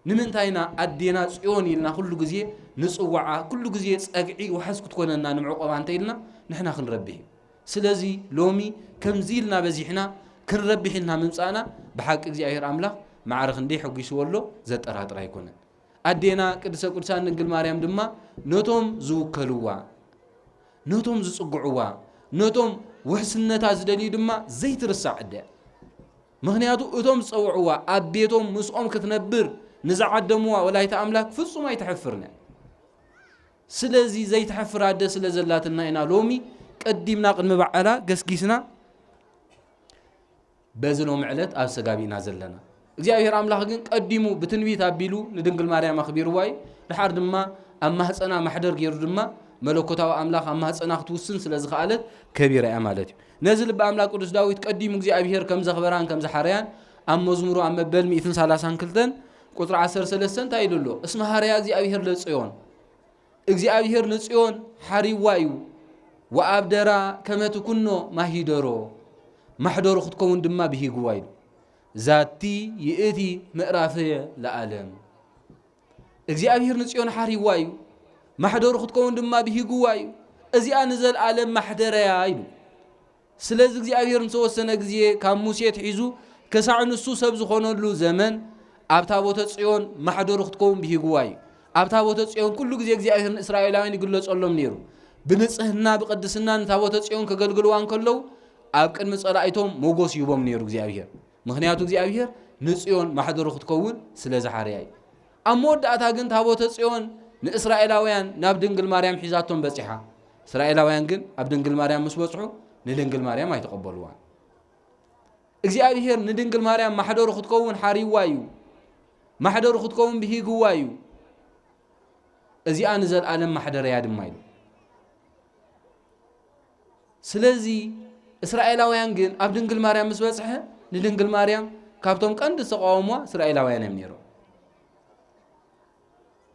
ንምንታይ ኢና ኣዴና ጽዮን ኢልና ኩሉ ግዜ ንጽውዓ፣ ኩሉ ግዜ ጸግዒ ዋሕስ ክትኮነና ንምዕቆባ እንተ ኢልና ንሕና ክንረብሕ እዩ። ስለዚ ሎሚ ከምዚ ኢልና በዚሕና ክንረብሕ ኢልና ምምጻእና ብሓቂ እግዚኣብሔር ኣምላኽ ማዕረ ክንደይ ሕጒስዎ ኣሎ ዘጠራጥር ኣይኮነን። ኣዴና ቅድስተ ቅዱሳን ድንግል ማርያም ድማ ነቶም ዝውከልዋ፣ ነቶም ዝጽግዕዋ፣ ነቶም ውሕስነታ ዝደልዩ ድማ ዘይትርሳዕ ኣደ እያ። ምኽንያቱ እቶም ዝጸውዕዋ ኣብ ቤቶም ምስኦም ክትነብር ንዝዓደምዋ ወላዲተ ኣምላክ ፍጹም ኣይትሐፍርን እያ። ስለዚ ዘይትሐፍር ኣደ ስለ ዘላትና ኢና ሎሚ ቀዲምና ቅድሚ በዓላ ገስጊስና በዚ ሎሚ ዕለት ኣብ ሰጋቢእና ዘለና። እግዚኣብሔር ኣምላኽ ግን ቀዲሙ ብትንቢት ኣቢሉ ንድንግል ማርያም ኣኽቢርዋ እዩ። ድሓር ድማ ኣብ ማህፀና ማሕደር ገይሩ ድማ መለኮታዊ ኣምላኽ ኣብ ማህፀና ክትውስን ስለ ዝኸኣለት ከቢራ እያ ማለት እዩ። ነዚ ልበ ኣምላኽ ቅዱስ ዳዊት ቀዲሙ እግዚኣብሔር ከም ዘኽበራን ከም ዝሓረያን ኣብ መዝሙሩ ኣብ መበል ሚእትን ሰላሳን ክልተን ቁጽሪ ዓሰርተ ሰለስተ እንታይ ኢሉ ኣሎ? እስመ ሃረያ እግዚኣብሔር ለጽዮን፣ እግዚኣብሔር ንጽዮን ሓሪዋ እዩ። ወኣብደራ ከመ ትኩኖ ማሂደሮ፣ ማሕደሩ ክትከውን ድማ ብሂግዋ ኢሉ። ዛቲ ይእቲ ምዕራፈየ ለዓለም። እግዚኣብሔር ንጽዮን ሓሪዋ እዩ፣ ማሕደሩ ክትከውን ድማ ብሂግዋ እዩ። እዚኣ ንዘለዓለም ማሕደረያ ኢሉ። ስለዚ እግዚኣብሔር ንዝተወሰነ ግዜ ካብ ሙሴ ኣትሒዙ ክሳዕ ንሱ ሰብ ዝኾነሉ ዘመን ኣብ ታቦተ ጽዮን ማሕደሩ ክትከውን ብሂግዋ እዩ። ኣብ ታቦተ ጽዮን ኩሉ ግዜ እግዚኣብሔር ንእስራኤላውያን ይግለጸሎም ነይሩ። ብንጽህና ብቅድስና ንታቦተ ጽዮን ከገልግልዋ እንከለዉ ኣብ ቅድሚ ጸላኢቶም ሞጎስ ይህቦም ነይሩ እግዚኣብሔር። ምኽንያቱ እግዚኣብሔር ንጽዮን ማሕደሩ ክትከውን ስለ ዝሓረያ እዩ። ኣብ መወዳእታ ግን ታቦተ ጽዮን ንእስራኤላውያን ናብ ድንግል ማርያም ሒዛቶም በጺሓ። እስራኤላውያን ግን ኣብ ድንግል ማርያም ምስ በጽሑ ንድንግል ማርያም ኣይተቐበልዋን። እግዚኣብሔር ንድንግል ማርያም ማሕደሩ ክትከውን ሓሪዋ እዩ። ማሕደሩ ክትከውን ብሂግዋ እዩ። እዚኣ ንዘለዓለም ማሕደረያ ድማ ኢሉ። ስለዚ እስራኤላውያን ግን ኣብ ድንግል ማርያም ምስ በጽሐ ንድንግል ማርያም ካብቶም ቀንዲ ዝተቃወምዋ እስራኤላውያን እዮም ነይሮም።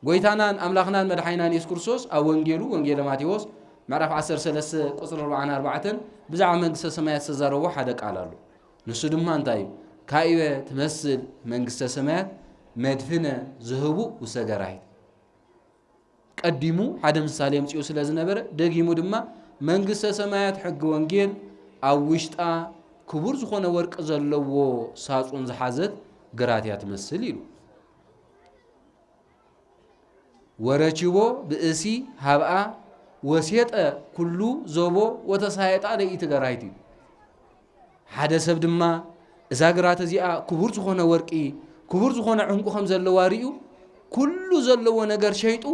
ጎይታናን ኣምላኽናን መድሓኒናን የሱስ ክርስቶስ ኣብ ወንጌሉ፣ ወንጌለ ማቴዎስ ምዕራፍ ዓሰርተ ሰለስተ ቁጽሪ ኣርባዓን ኣርባዕተን ብዛዕባ መንግስተ ሰማያት ዝተዛረቦ ሓደ ቃል ኣሎ። ንሱ ድማ እንታይ እዩ? ካኢበ ትመስል መንግስተ ሰማያት መድፍነ ዝህቡ ውሰገራይት። ቀዲሙ ሓደ ምሳሌ ኣምጺኡ ስለ ዝነበረ፣ ደጊሙ ድማ መንግስተ ሰማያት ሕጊ ወንጌል ኣብ ውሽጣ ክቡር ዝኾነ ወርቂ ዘለዎ ሳጹን ዝሓዘት ግራት እያ ትመስል ኢሉ። ወረኪቦ ብእሲ ሀብኣ ወሴጠ ኩሉ ዞቦ ወተሳየጣ ለኢቲ ገራይት እዩ። ሓደ ሰብ ድማ እዛ ግራት እዚኣ ክቡር ዝኾነ ወርቂ፣ ክቡር ዝኾነ ዕንቁ ከም ዘለዋ ርእዩ፣ ኩሉ ዘለዎ ነገር ሸይጡ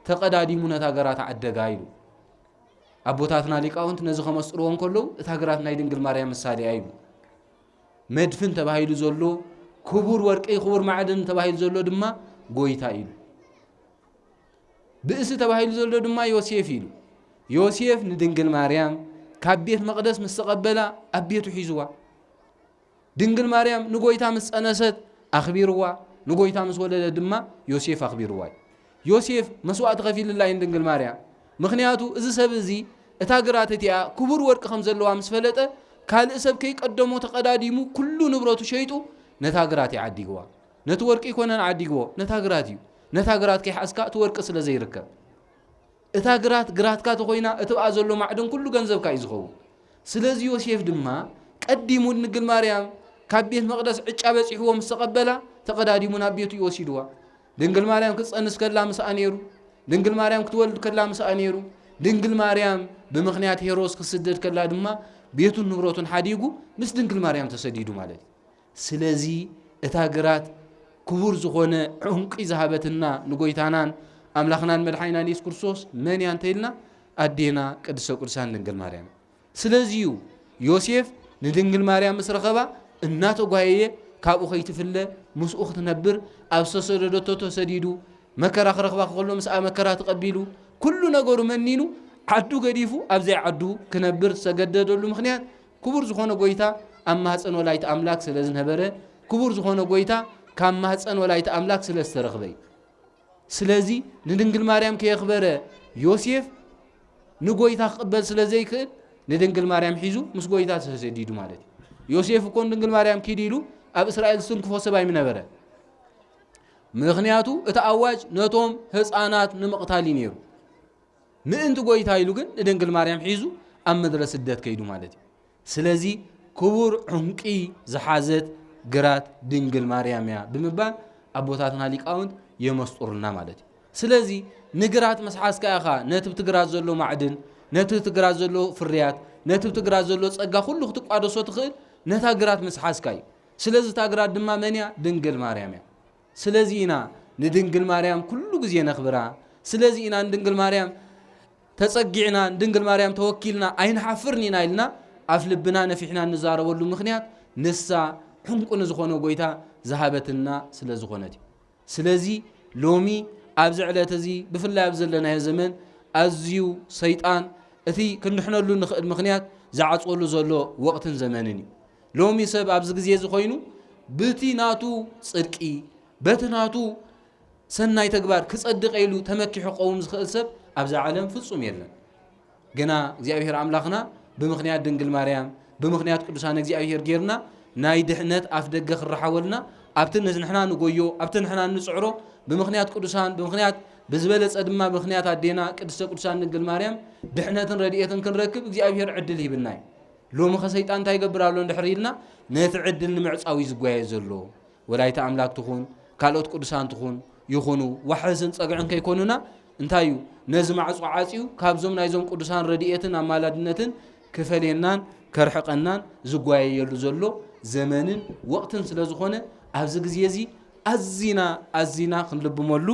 ተቐዳዲሙ ነታ ግራት ዓደጋ ኢሉ። ኣቦታትና ሊቃውንት ነዚ ከመስጥርዎ እንከለዉ፣ እታ ግራት ናይ ድንግል ማርያም ምሳሌ እያ ኢሉ። መድፍን ተባሂሉ ዘሎ ክቡር ወርቂ፣ ክቡር ማዕድን ተባሂሉ ዘሎ ድማ ጎይታ ኢሉ። ብእሲ ተባሂሉ ዘሎ ድማ ዮሴፍ ኢሉ። ዮሴፍ ንድንግል ማርያም፣ ካብ ቤት መቕደስ ምስ ተቐበላ ኣብ ቤቱ ሒዝዋ። ድንግል ማርያም ንጎይታ ምስ ጸነሰት ኣኽቢርዋ፣ ንጎይታ ምስ ወለደት ድማ ዮሴፍ ኣኽቢርዋ እዩ። ዮሴፍ መስዋእቲ ከፊልላ እዩ ንድንግል ማርያም። ምኽንያቱ እዚ ሰብ እዚ እታ ግራት እቲኣ ክቡር ወርቂ ከም ዘለዋ ምስ ፈለጠ፣ ካልእ ሰብ ከይቀደሞ ተቐዳዲሙ ኩሉ ንብረቱ ሸይጡ ነታ ግራት እዩ ዓዲግዋ። ነቲ ወርቂ ኣይኮነን ዓዲግዎ፣ ነታ ግራት እዩ። ነታ ግራት ከይሓዝካ እቲ ወርቂ ስለ ዘይርከብ። እታ ግራት ግራትካ ተኾይና፣ እቲ ብኣ ዘሎ ማዕድን ኩሉ ገንዘብካ እዩ ዝኸውን። ስለዚ ዮሴፍ ድማ ቀዲሙ ንድንግል ማርያም ካብ ቤት መቕደስ ዕጫ በጺሕዎ ምስ ተቐበላ፣ ተቐዳዲሙ ናብ ቤቱ እዩ ወሲድዋ። ድንግል ማርያም ክትጸንስ ከላ ምስኣ ነይሩ። ድንግል ማርያም ክትወልድ ከላ ምስኣ ነይሩ። ድንግል ማርያም ብምኽንያት ሄሮስ ክስደድ ከላ ድማ ቤቱን ንብረቱን ሓዲጉ ምስ ድንግል ማርያም ተሰዲዱ ማለት እዩ። ስለዚ እታ ግራት ክቡር ዝኾነ ዕንቂ ዝሃበትና ንጎይታናን ኣምላኽናን መድሓኒናን የሱስ ክርስቶስ መን እያ እንተኢልና፣ ኣዴና ቅድስተ ቅዱሳን ድንግል ማርያም። ስለዚ እዩ ዮሴፍ ንድንግል ማርያም ምስ ረኸባ እናተጓየየ ካብኡ ከይትፍለ ምስኡ ክትነብር ኣብ ዝተሰደደቶ ተሰዲዱ፣ መከራ ክረኽባ ከሎ ምስኣ መከራ ተቐቢሉ፣ ኩሉ ነገሩ መኒኑ ዓዱ ገዲፉ ኣብ ዘይዓዱ ክነብር ዝተገደደሉ ምኽንያት ክቡር ዝኾነ ጎይታ ኣብ ማህፀን ወላዲተ ኣምላክ ስለ ዝነበረ፣ ክቡር ዝኾነ ጎይታ ካብ ማህፀን ወላዲተ ኣምላክ ስለ ዝተረኽበ እዩ። ስለዚ ንድንግል ማርያም ከየኽበረ ዮሴፍ ንጎይታ ክቕበል ስለ ዘይክእል፣ ንድንግል ማርያም ሒዙ ምስ ጎይታ ተሰዲዱ ማለት እዩ። ዮሴፍ እኮ ንድንግል ማርያም ኪድ ኢሉ ኣብ እስራኤል ዝትንክፎ ሰብ ኣይምነበረ። ምኽንያቱ እቲ ኣዋጅ ነቶም ህፃናት ንምቕታል እዩ ነይሩ። ምእንቲ ጎይታ ኢሉ ግን ንድንግል ማርያም ሒዙ ኣብ ምድረ ስደት ከይዱ ማለት እዩ። ስለዚ ክቡር ዕንቂ ዝሓዘት ግራት ድንግል ማርያም እያ ብምባል ኣቦታትና ሊቃውንት የመስጥሩልና ማለት እዩ። ስለዚ ንግራት ምስ ሓዝካ ኢኻ ነቲ ብቲ ግራት ዘሎ ማዕድን፣ ነቲ ብቲ ግራት ዘሎ ፍርያት፣ ነቲ ብቲ ግራት ዘሎ ጸጋ ኩሉ ክትቋደሶ ትኽእል ነታ ግራት ምስ ሓዝካ እዩ። ስለዚ እታ ግራት ድማ መን እያ? ድንግል ማርያም እያ። ስለዚ ኢና ንድንግል ማርያም ኩሉ ግዜ ነኽብራ። ስለዚ ኢና ንድንግል ማርያም ተጸጊዕና፣ ንድንግል ማርያም ተወኪልና ኣይንሓፍርን ኢና ኢልና ኣፍ ልብና ነፊሕና እንዛረበሉ ምኽንያት ንሳ ዕንቁ ንዝኾነ ጎይታ ዝሃበትና ስለ ዝኾነት እዩ። ስለዚ ሎሚ ኣብዚ ዕለት እዚ ብፍላይ ኣብ ዘለናዮ ዘመን ኣዝዩ ሰይጣን እቲ ክንድሕነሉ ንኽእል ምኽንያት ዝዓጽወሉ ዘሎ ወቕትን ዘመንን እዩ። ሎሚ ሰብ ኣብዚ ግዜ እዚ ኮይኑ ብቲ ናቱ ጽድቂ፣ በቲ ናቱ ሰናይ ተግባር ክጸድቕ ኢሉ ተመኪሑ ክኸውን ዝኽእል ሰብ ኣብዛ ዓለም ፍጹም የለን። ግና እግዚኣብሔር ኣምላኽና ብምኽንያት ድንግል ማርያም፣ ብምኽንያት ቅዱሳን እግዚኣብሔር ጌርና ናይ ድሕነት ኣፍ ደገ ክረሓወልና፣ ኣብቲ ንሕና ንጎዮ፣ ኣብቲ ንሕና እንጽዕሮ፣ ብምኽንያት ቅዱሳን፣ ብምኽንያት ብዝበለጸ ድማ ብምኽንያት ኣዴና ቅድስተ ቅዱሳን ድንግል ማርያም ድሕነትን ረድኤትን ክንረክብ እግዚኣብሔር ዕድል ሂብና እዩ። ሎሚ ኸ ሰይጣን እንታይ ይገብር ኣሎ እንድሕር ኢልና፣ ነቲ ዕድል ንምዕጻው እዩ ዝጓየ ዘሎ። ወላዲተ ኣምላክ ትኹን፣ ካልኦት ቅዱሳን ትኹን፣ ይኹኑ፣ ዋሕስን ጸግዕን ከይኮኑና፣ እንታይ እዩ? ነዚ ማዕጾ ዓጽዩ፣ ካብዞም ናይዞም ቅዱሳን ረድኤትን ኣማላድነትን ክፈልየናን ከርሕቐናን ዝጓየየሉ ዘሎ ዘመንን ወቕትን ስለ ዝኾነ፣ ኣብዚ ግዜ እዚ ኣዚና፣ ኣዚና ክንልብመሉ፣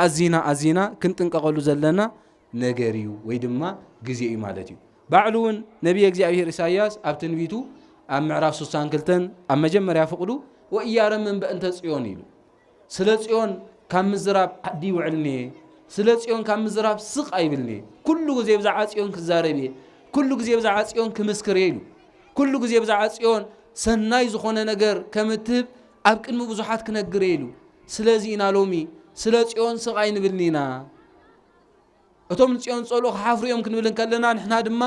ኣዚና፣ ኣዚና ክንጥንቀቐሉ ዘለና ነገር እዩ፣ ወይ ድማ ግዜ እዩ ማለት እዩ። ባዕሉ እውን ነቢየ እግዚኣብሔር ኢሳይያስ ኣብ ትንቢቱ ኣብ ምዕራፍ ስሳን ክልተን ኣብ መጀመርያ ፍቕዱ "ወኢያረምም በእንተ ጽዮን" ኢሉ። ስለ ጽዮን ካብ ምዝራብ ዓዲ ይውዕልኒ እየ፣ ስለ ጽዮን ካብ ምዝራብ ስቕ ኣይብልኒ እየ። ኩሉ ግዜ ብዛዕባ ጽዮን ክዛረብ እየ፣ ኩሉ ግዜ ብዛዕባ ጽዮን ክምስክር እየ ኢሉ። ኩሉ ግዜ ብዛዕባ ጽዮን ሰናይ ዝኾነ ነገር ከም እትህብ ኣብ ቅድሚ ብዙሓት ክነግር እየ ኢሉ። ስለዚ ኢና ሎሚ ስለ ጽዮን ስቕ ኣይንብልን ኢና። እቶም ንጽዮን ዝጸልኡ ክሓፍሩ እዮም ክንብል እንከለና፣ ንሕና ድማ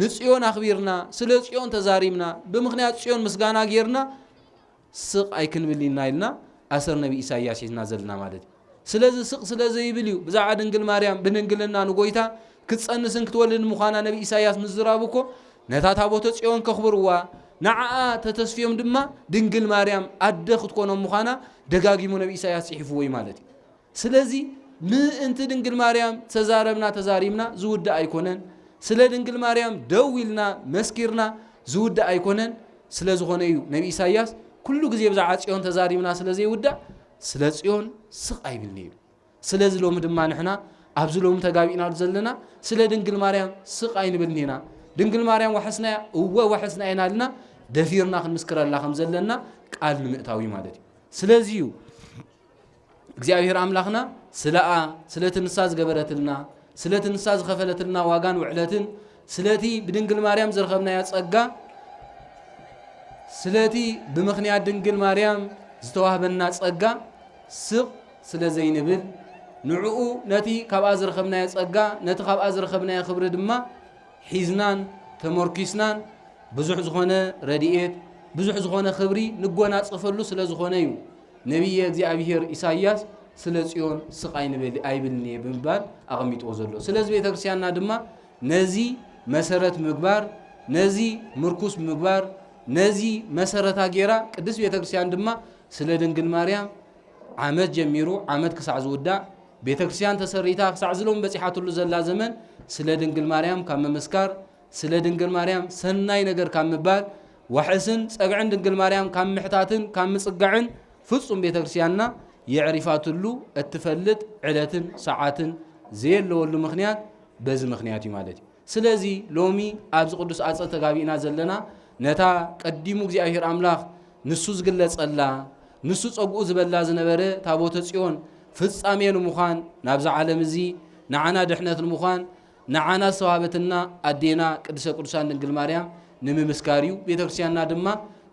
ንጽዮን ኣኽቢርና፣ ስለ ጽዮን ተዛሪብና፣ ብምኽንያት ጽዮን ምስጋና ጌርና፣ ስቕ ኣይክንብል ኢና ኢልና ኣሰር ነቢ ኢሳይያስ ሒዝና ዘለና ማለት እዩ። ስለዚ ስቕ ስለ ዘይብል እዩ ብዛዕባ ድንግል ማርያም ብድንግልና ንጎይታ ክትጸንስን ክትወልድን ምዃና ነቢ ኢሳይያስ ምዝራቡ እኮ ነታ ታቦተ ጽዮን ከኽብርዋ፣ ንዓኣ ተተስፍዮም ድማ ድንግል ማርያም ኣደ ክትኮኖም ምዃና ደጋጊሙ ነቢ ኢሳይያስ ጽሒፍዎ እዩ ማለት እዩ። ስለዚ ምእንቲ ድንግል ማርያም ተዛረብና ተዛሪብና ዝውዳእ ኣይኮነን። ስለ ድንግል ማርያም ደው ኢልና መስኪርና ዝውዳእ ኣይኮነን። ስለ ዝኾነ እዩ ነቢ ኢሳይያስ ኩሉ ግዜ ብዛዕባ ጽዮን ተዛሪብና ስለ ዘይውዳእ ስለ ጽዮን ስቕ ኣይብልን እዩ። ስለዚ ሎሚ ድማ ንሕና ኣብዚ ሎሚ ተጋቢእናሉ ዘለና ስለ ድንግል ማርያም ስቕ ኣይንብልን ኢና። ድንግል ማርያም ዋሕስና እያ፣ እወ ዋሕስና ኢና ኢልና ደፊርና ክንምስክረላ ከም ዘለና ቃል ንምእታው እዩ ማለት እዩ። ስለዚ እዩ እግዚኣብሔር ኣምላኽና ስለኣ፣ ስለቲ ንሳ ዝገበረትልና፣ ስለቲ ንሳ ዝኸፈለትልና ዋጋን ውዕለትን ስለቲ ብድንግል ማርያም ዝረኸብናዮ ጸጋ፣ ስለቲ ብምኽንያት ድንግል ማርያም ዝተዋህበና ጸጋ ስቕ ስለ ዘይንብል፣ ንዕኡ ነቲ ካብኣ ዝረኸብናዮ ጸጋ፣ ነቲ ካብኣ ዝረኸብናዮ ክብሪ ድማ ሒዝናን ተመርኪስናን ብዙሕ ዝኾነ ረድኤት፣ ብዙሕ ዝኾነ ክብሪ ንጎናጸፈሉ ስለ ዝኾነ እዩ። ነቢየ እግዚኣብሔር ኢሳይያስ ስለ ጽዮን ስቕ ኣይንበል፣ ኣይብልን እየ ብምባል ኣቐሚጥዎ ዘሎ። ስለዚ ቤተክርስትያንና ድማ ነዚ መሰረት ምግባር፣ ነዚ ምርኩስ ምግባር፣ ነዚ መሰረታ ጌራ ቅድስት ቤተክርስትያን ድማ ስለ ድንግል ማርያም ዓመት ጀሚሩ ዓመት ክሳዕ ዝውዳእ ቤተክርስትያን ተሰሪታ ክሳዕ ዝሎም በጺሓትሉ ዘላ ዘመን ስለ ድንግል ማርያም ካብ ምምስካር፣ ስለ ድንግል ማርያም ሰናይ ነገር ካብ ምባል፣ ዋሕስን ጸግዕን ድንግል ማርያም ካብ ምሕታትን ካብ ምጽጋዕን ፍጹም ቤተክርስትያንና የዕሪፋትሉ እትፈልጥ ዕለትን ሰዓትን ዘየለወሉ ምኽንያት በዚ ምኽንያት እዩ ማለት እዩ። ስለዚ ሎሚ ኣብዚ ቅዱስ ኣጸድ ተጋቢእና ዘለና ነታ ቀዲሙ እግዚኣብሔር ኣምላኽ ንሱ ዝግለጸላ፣ ንሱ ጸጉኡ ዝበላ ዝነበረ ታቦተ ጽዮን ፍጻሜ ንምዃን ናብዛ ዓለም እዚ ንዓና ድሕነት ንምዃን ንዓና ዝተዋህበትና ኣዴና ቅድስተ ቅዱሳን ድንግል ማርያም ንምምስካር እዩ። ቤተክርስትያንና ድማ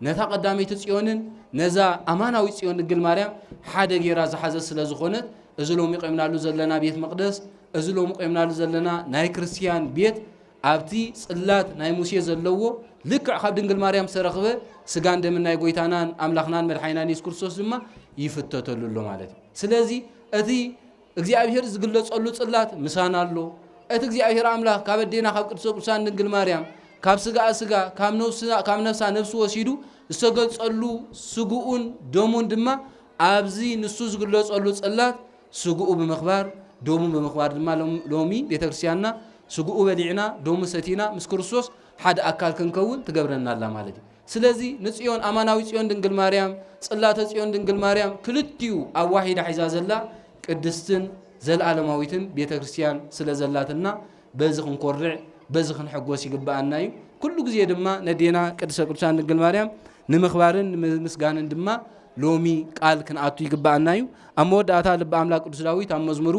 ነታ ቀዳመይቲ ጽዮንን ነዛ ኣማናዊት ጽዮን ድንግል ማርያም ሓደ ጌራ ዝሓዘት ስለ ዝኾነት፣ እዚ ሎሚ ቆምናሉ ዘለና ቤት መቕደስ፣ እዚ ሎሚ ቆምናሉ ዘለና ናይ ክርስትያን ቤት፣ ኣብቲ ጽላት ናይ ሙሴ ዘለዎ ልክዕ ካብ ድንግል ማርያም ዝተረኽበ ስጋን ደምን ናይ ጎይታናን ኣምላኽናን መድሓኒናን የሱስ ክርስቶስ ድማ ይፍተተሉ ኣሎ ማለት እዩ። ስለዚ እቲ እግዚኣብሔር ዝግለጸሉ ጽላት ምሳና ኣሎ። እቲ እግዚኣብሔር ኣምላኽ ካብ ኣዴና ካብ ቅድስተ ቅዱሳን ድንግል ማርያም ካብ ስጋኣ ስጋ ካብ ነፍስና ካብ ነፍሳ ነፍሲ ወሲዱ ዝተገልጸሉ ስግኡን ደሙን ድማ ኣብዚ ንሱ ዝግለጸሉ ጽላት ስግኡ ብምኽባር ደሙ ብምኽባር ድማ ሎም- ሎሚ ቤተክርስትያንና ስግኡ በሊዕና ደሙ ሰቲና ምስ ክርስቶስ ሓደ ኣካል ክንከውን ትገብረና ኣላ ማለት እዩ። ስለዚ ንጽዮን ኣማናዊ ጽዮን ድንግል ማርያም ጽላተ ጽዮን ድንግል ማርያም ክልቲኡ ኣዋሂዳ ሒዛ ዘላ ቅድስትን ዘለዓለማዊትን ቤተክርስትያን ስለ ዘላትና በዚ ክንኮርዕ በዚ ክንሕጎስ ይግብኣና እዩ። ኩሉ ግዜ ድማ ነዴና ቅድስተ ቅዱሳን ድንግል ማርያም ንምኽባርን ንምስጋንን ድማ ሎሚ ቃል ክንኣቱ ይግብኣና እዩ። ኣብ መወዳእታ ልበ ኣምላክ ቅዱስ ዳዊት ኣብ መዝሙሩ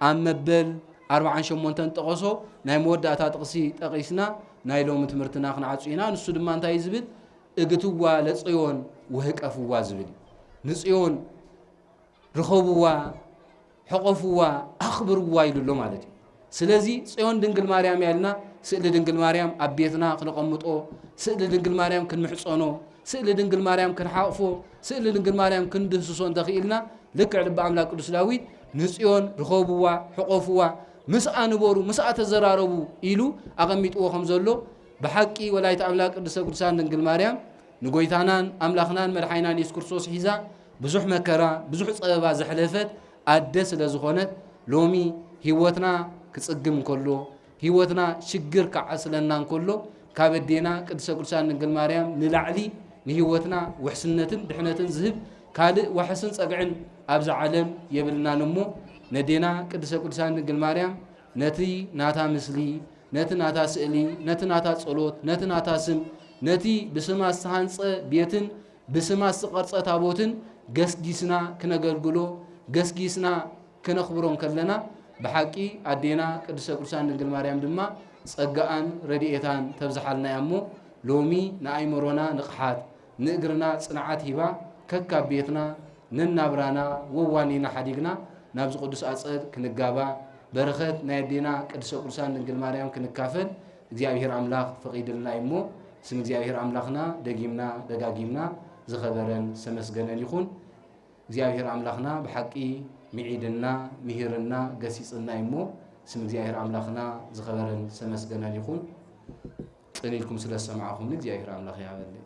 ኣብ መበል ኣርብዓን ሸሞንተን ጠቐሶ ናይ መወዳእታ ጥቕሲ ጠቒስና ናይ ሎሚ ትምህርትና ክንዓጹ ኢና። ንሱ ድማ እንታይ እዩ ዝብል? እግትዋ ለጽዮን ወህቀፍዋ ዝብል እዩ። ንጽዮን ርኸብዋ፣ ሕቐፍዋ፣ ኣኽብርዋ ኢሉ ኣሎ ማለት እዩ። ስለዚ ጽዮን ድንግል ማርያም እያ ኢልና ስእሊ ድንግል ማርያም ኣብ ቤትና ክነቐምጦ፣ ስእሊ ድንግል ማርያም ክንምሕጸኖ፣ ስእሊ ድንግል ማርያም ክንሓቕፎ፣ ስእሊ ድንግል ማርያም ክንድህስሶ እንተኽኢልና ልክዕ ልበ ኣምላክ ቅዱስ ዳዊት ንጽዮን ርኸብዋ፣ ሕቐፍዋ፣ ምስኣ ንበሩ፣ ምስኣ ተዘራረቡ ኢሉ ኣቐሚጥዎ ከም ዘሎ ብሓቂ ወላዲተ ኣምላክ ቅድስተ ቅዱሳን ድንግል ማርያም ንጎይታናን ኣምላኽናን መድሓኒናን የሱስ ክርስቶስ ሒዛ ብዙሕ መከራ ብዙሕ ጸበባ ዘሕለፈት ኣደ ስለ ዝኾነት ሎሚ ህይወትና ክጽግም እንከሎ ህይወትና ሽግር ክዓስለና እንከሎ ካብ ኣዴና ቅድስተ ቅዱሳን ድንግል ማርያም ንላዕሊ ንህይወትና ውሕስነትን ድሕነትን ዝህብ ካልእ ዋሕስን ጸግዕን ኣብዛ ዓለም የብልናን እሞ ነዴና ቅድስተ ቅዱሳን ድንግል ማርያም ነቲ ናታ ምስሊ ነቲ ናታ ስእሊ ነቲ ናታ ጸሎት ነቲ ናታ ስም ነቲ ብስማ ዝተሃንጸ ቤትን ብስማ ዝተቐርጸ ታቦትን ገስጊስና ክነገልግሎ ገስጊስና ክነኽብሮ እንከለና ብሓቂ ኣዴና ቅድስተ ቅዱሳን ድንግል ማርያም ድማ ጸጋኣን ረድኤታን ተብዝሓልና እያ እሞ ሎሚ ንኣይምሮና ንቕሓት ንእግርና ጽንዓት ሂባ ከካብ ቤትና ነናብራና ወዋኒና ሓዲግና ናብዚ ቅዱስ ኣጸድ ክንጋባእ በረኸት ናይ ኣዴና ቅድስተ ቅዱሳን ድንግል ማርያም ክንካፈል እግዚኣብሔር ኣምላኽ ፈቒድልና እዩ እሞ ስም እግዚኣብሔር ኣምላኽና ደጊምና ደጋጊምና ዝኸበረን ዝተመስገነን ይኹን። እግዚኣብሔር ኣምላኽና ብሓቂ ምዒድና ምሂርና ገሲጽና እዩ እሞ ስም እግዚኣብሔር ኣምላኽና ዝኸበረን ዝተመስገነን ይኹን። ቅን ኢልኩም ስለ ዝሰማዕኹምኒ እግዚኣብሔር ኣምላኽ ይሃበለይ።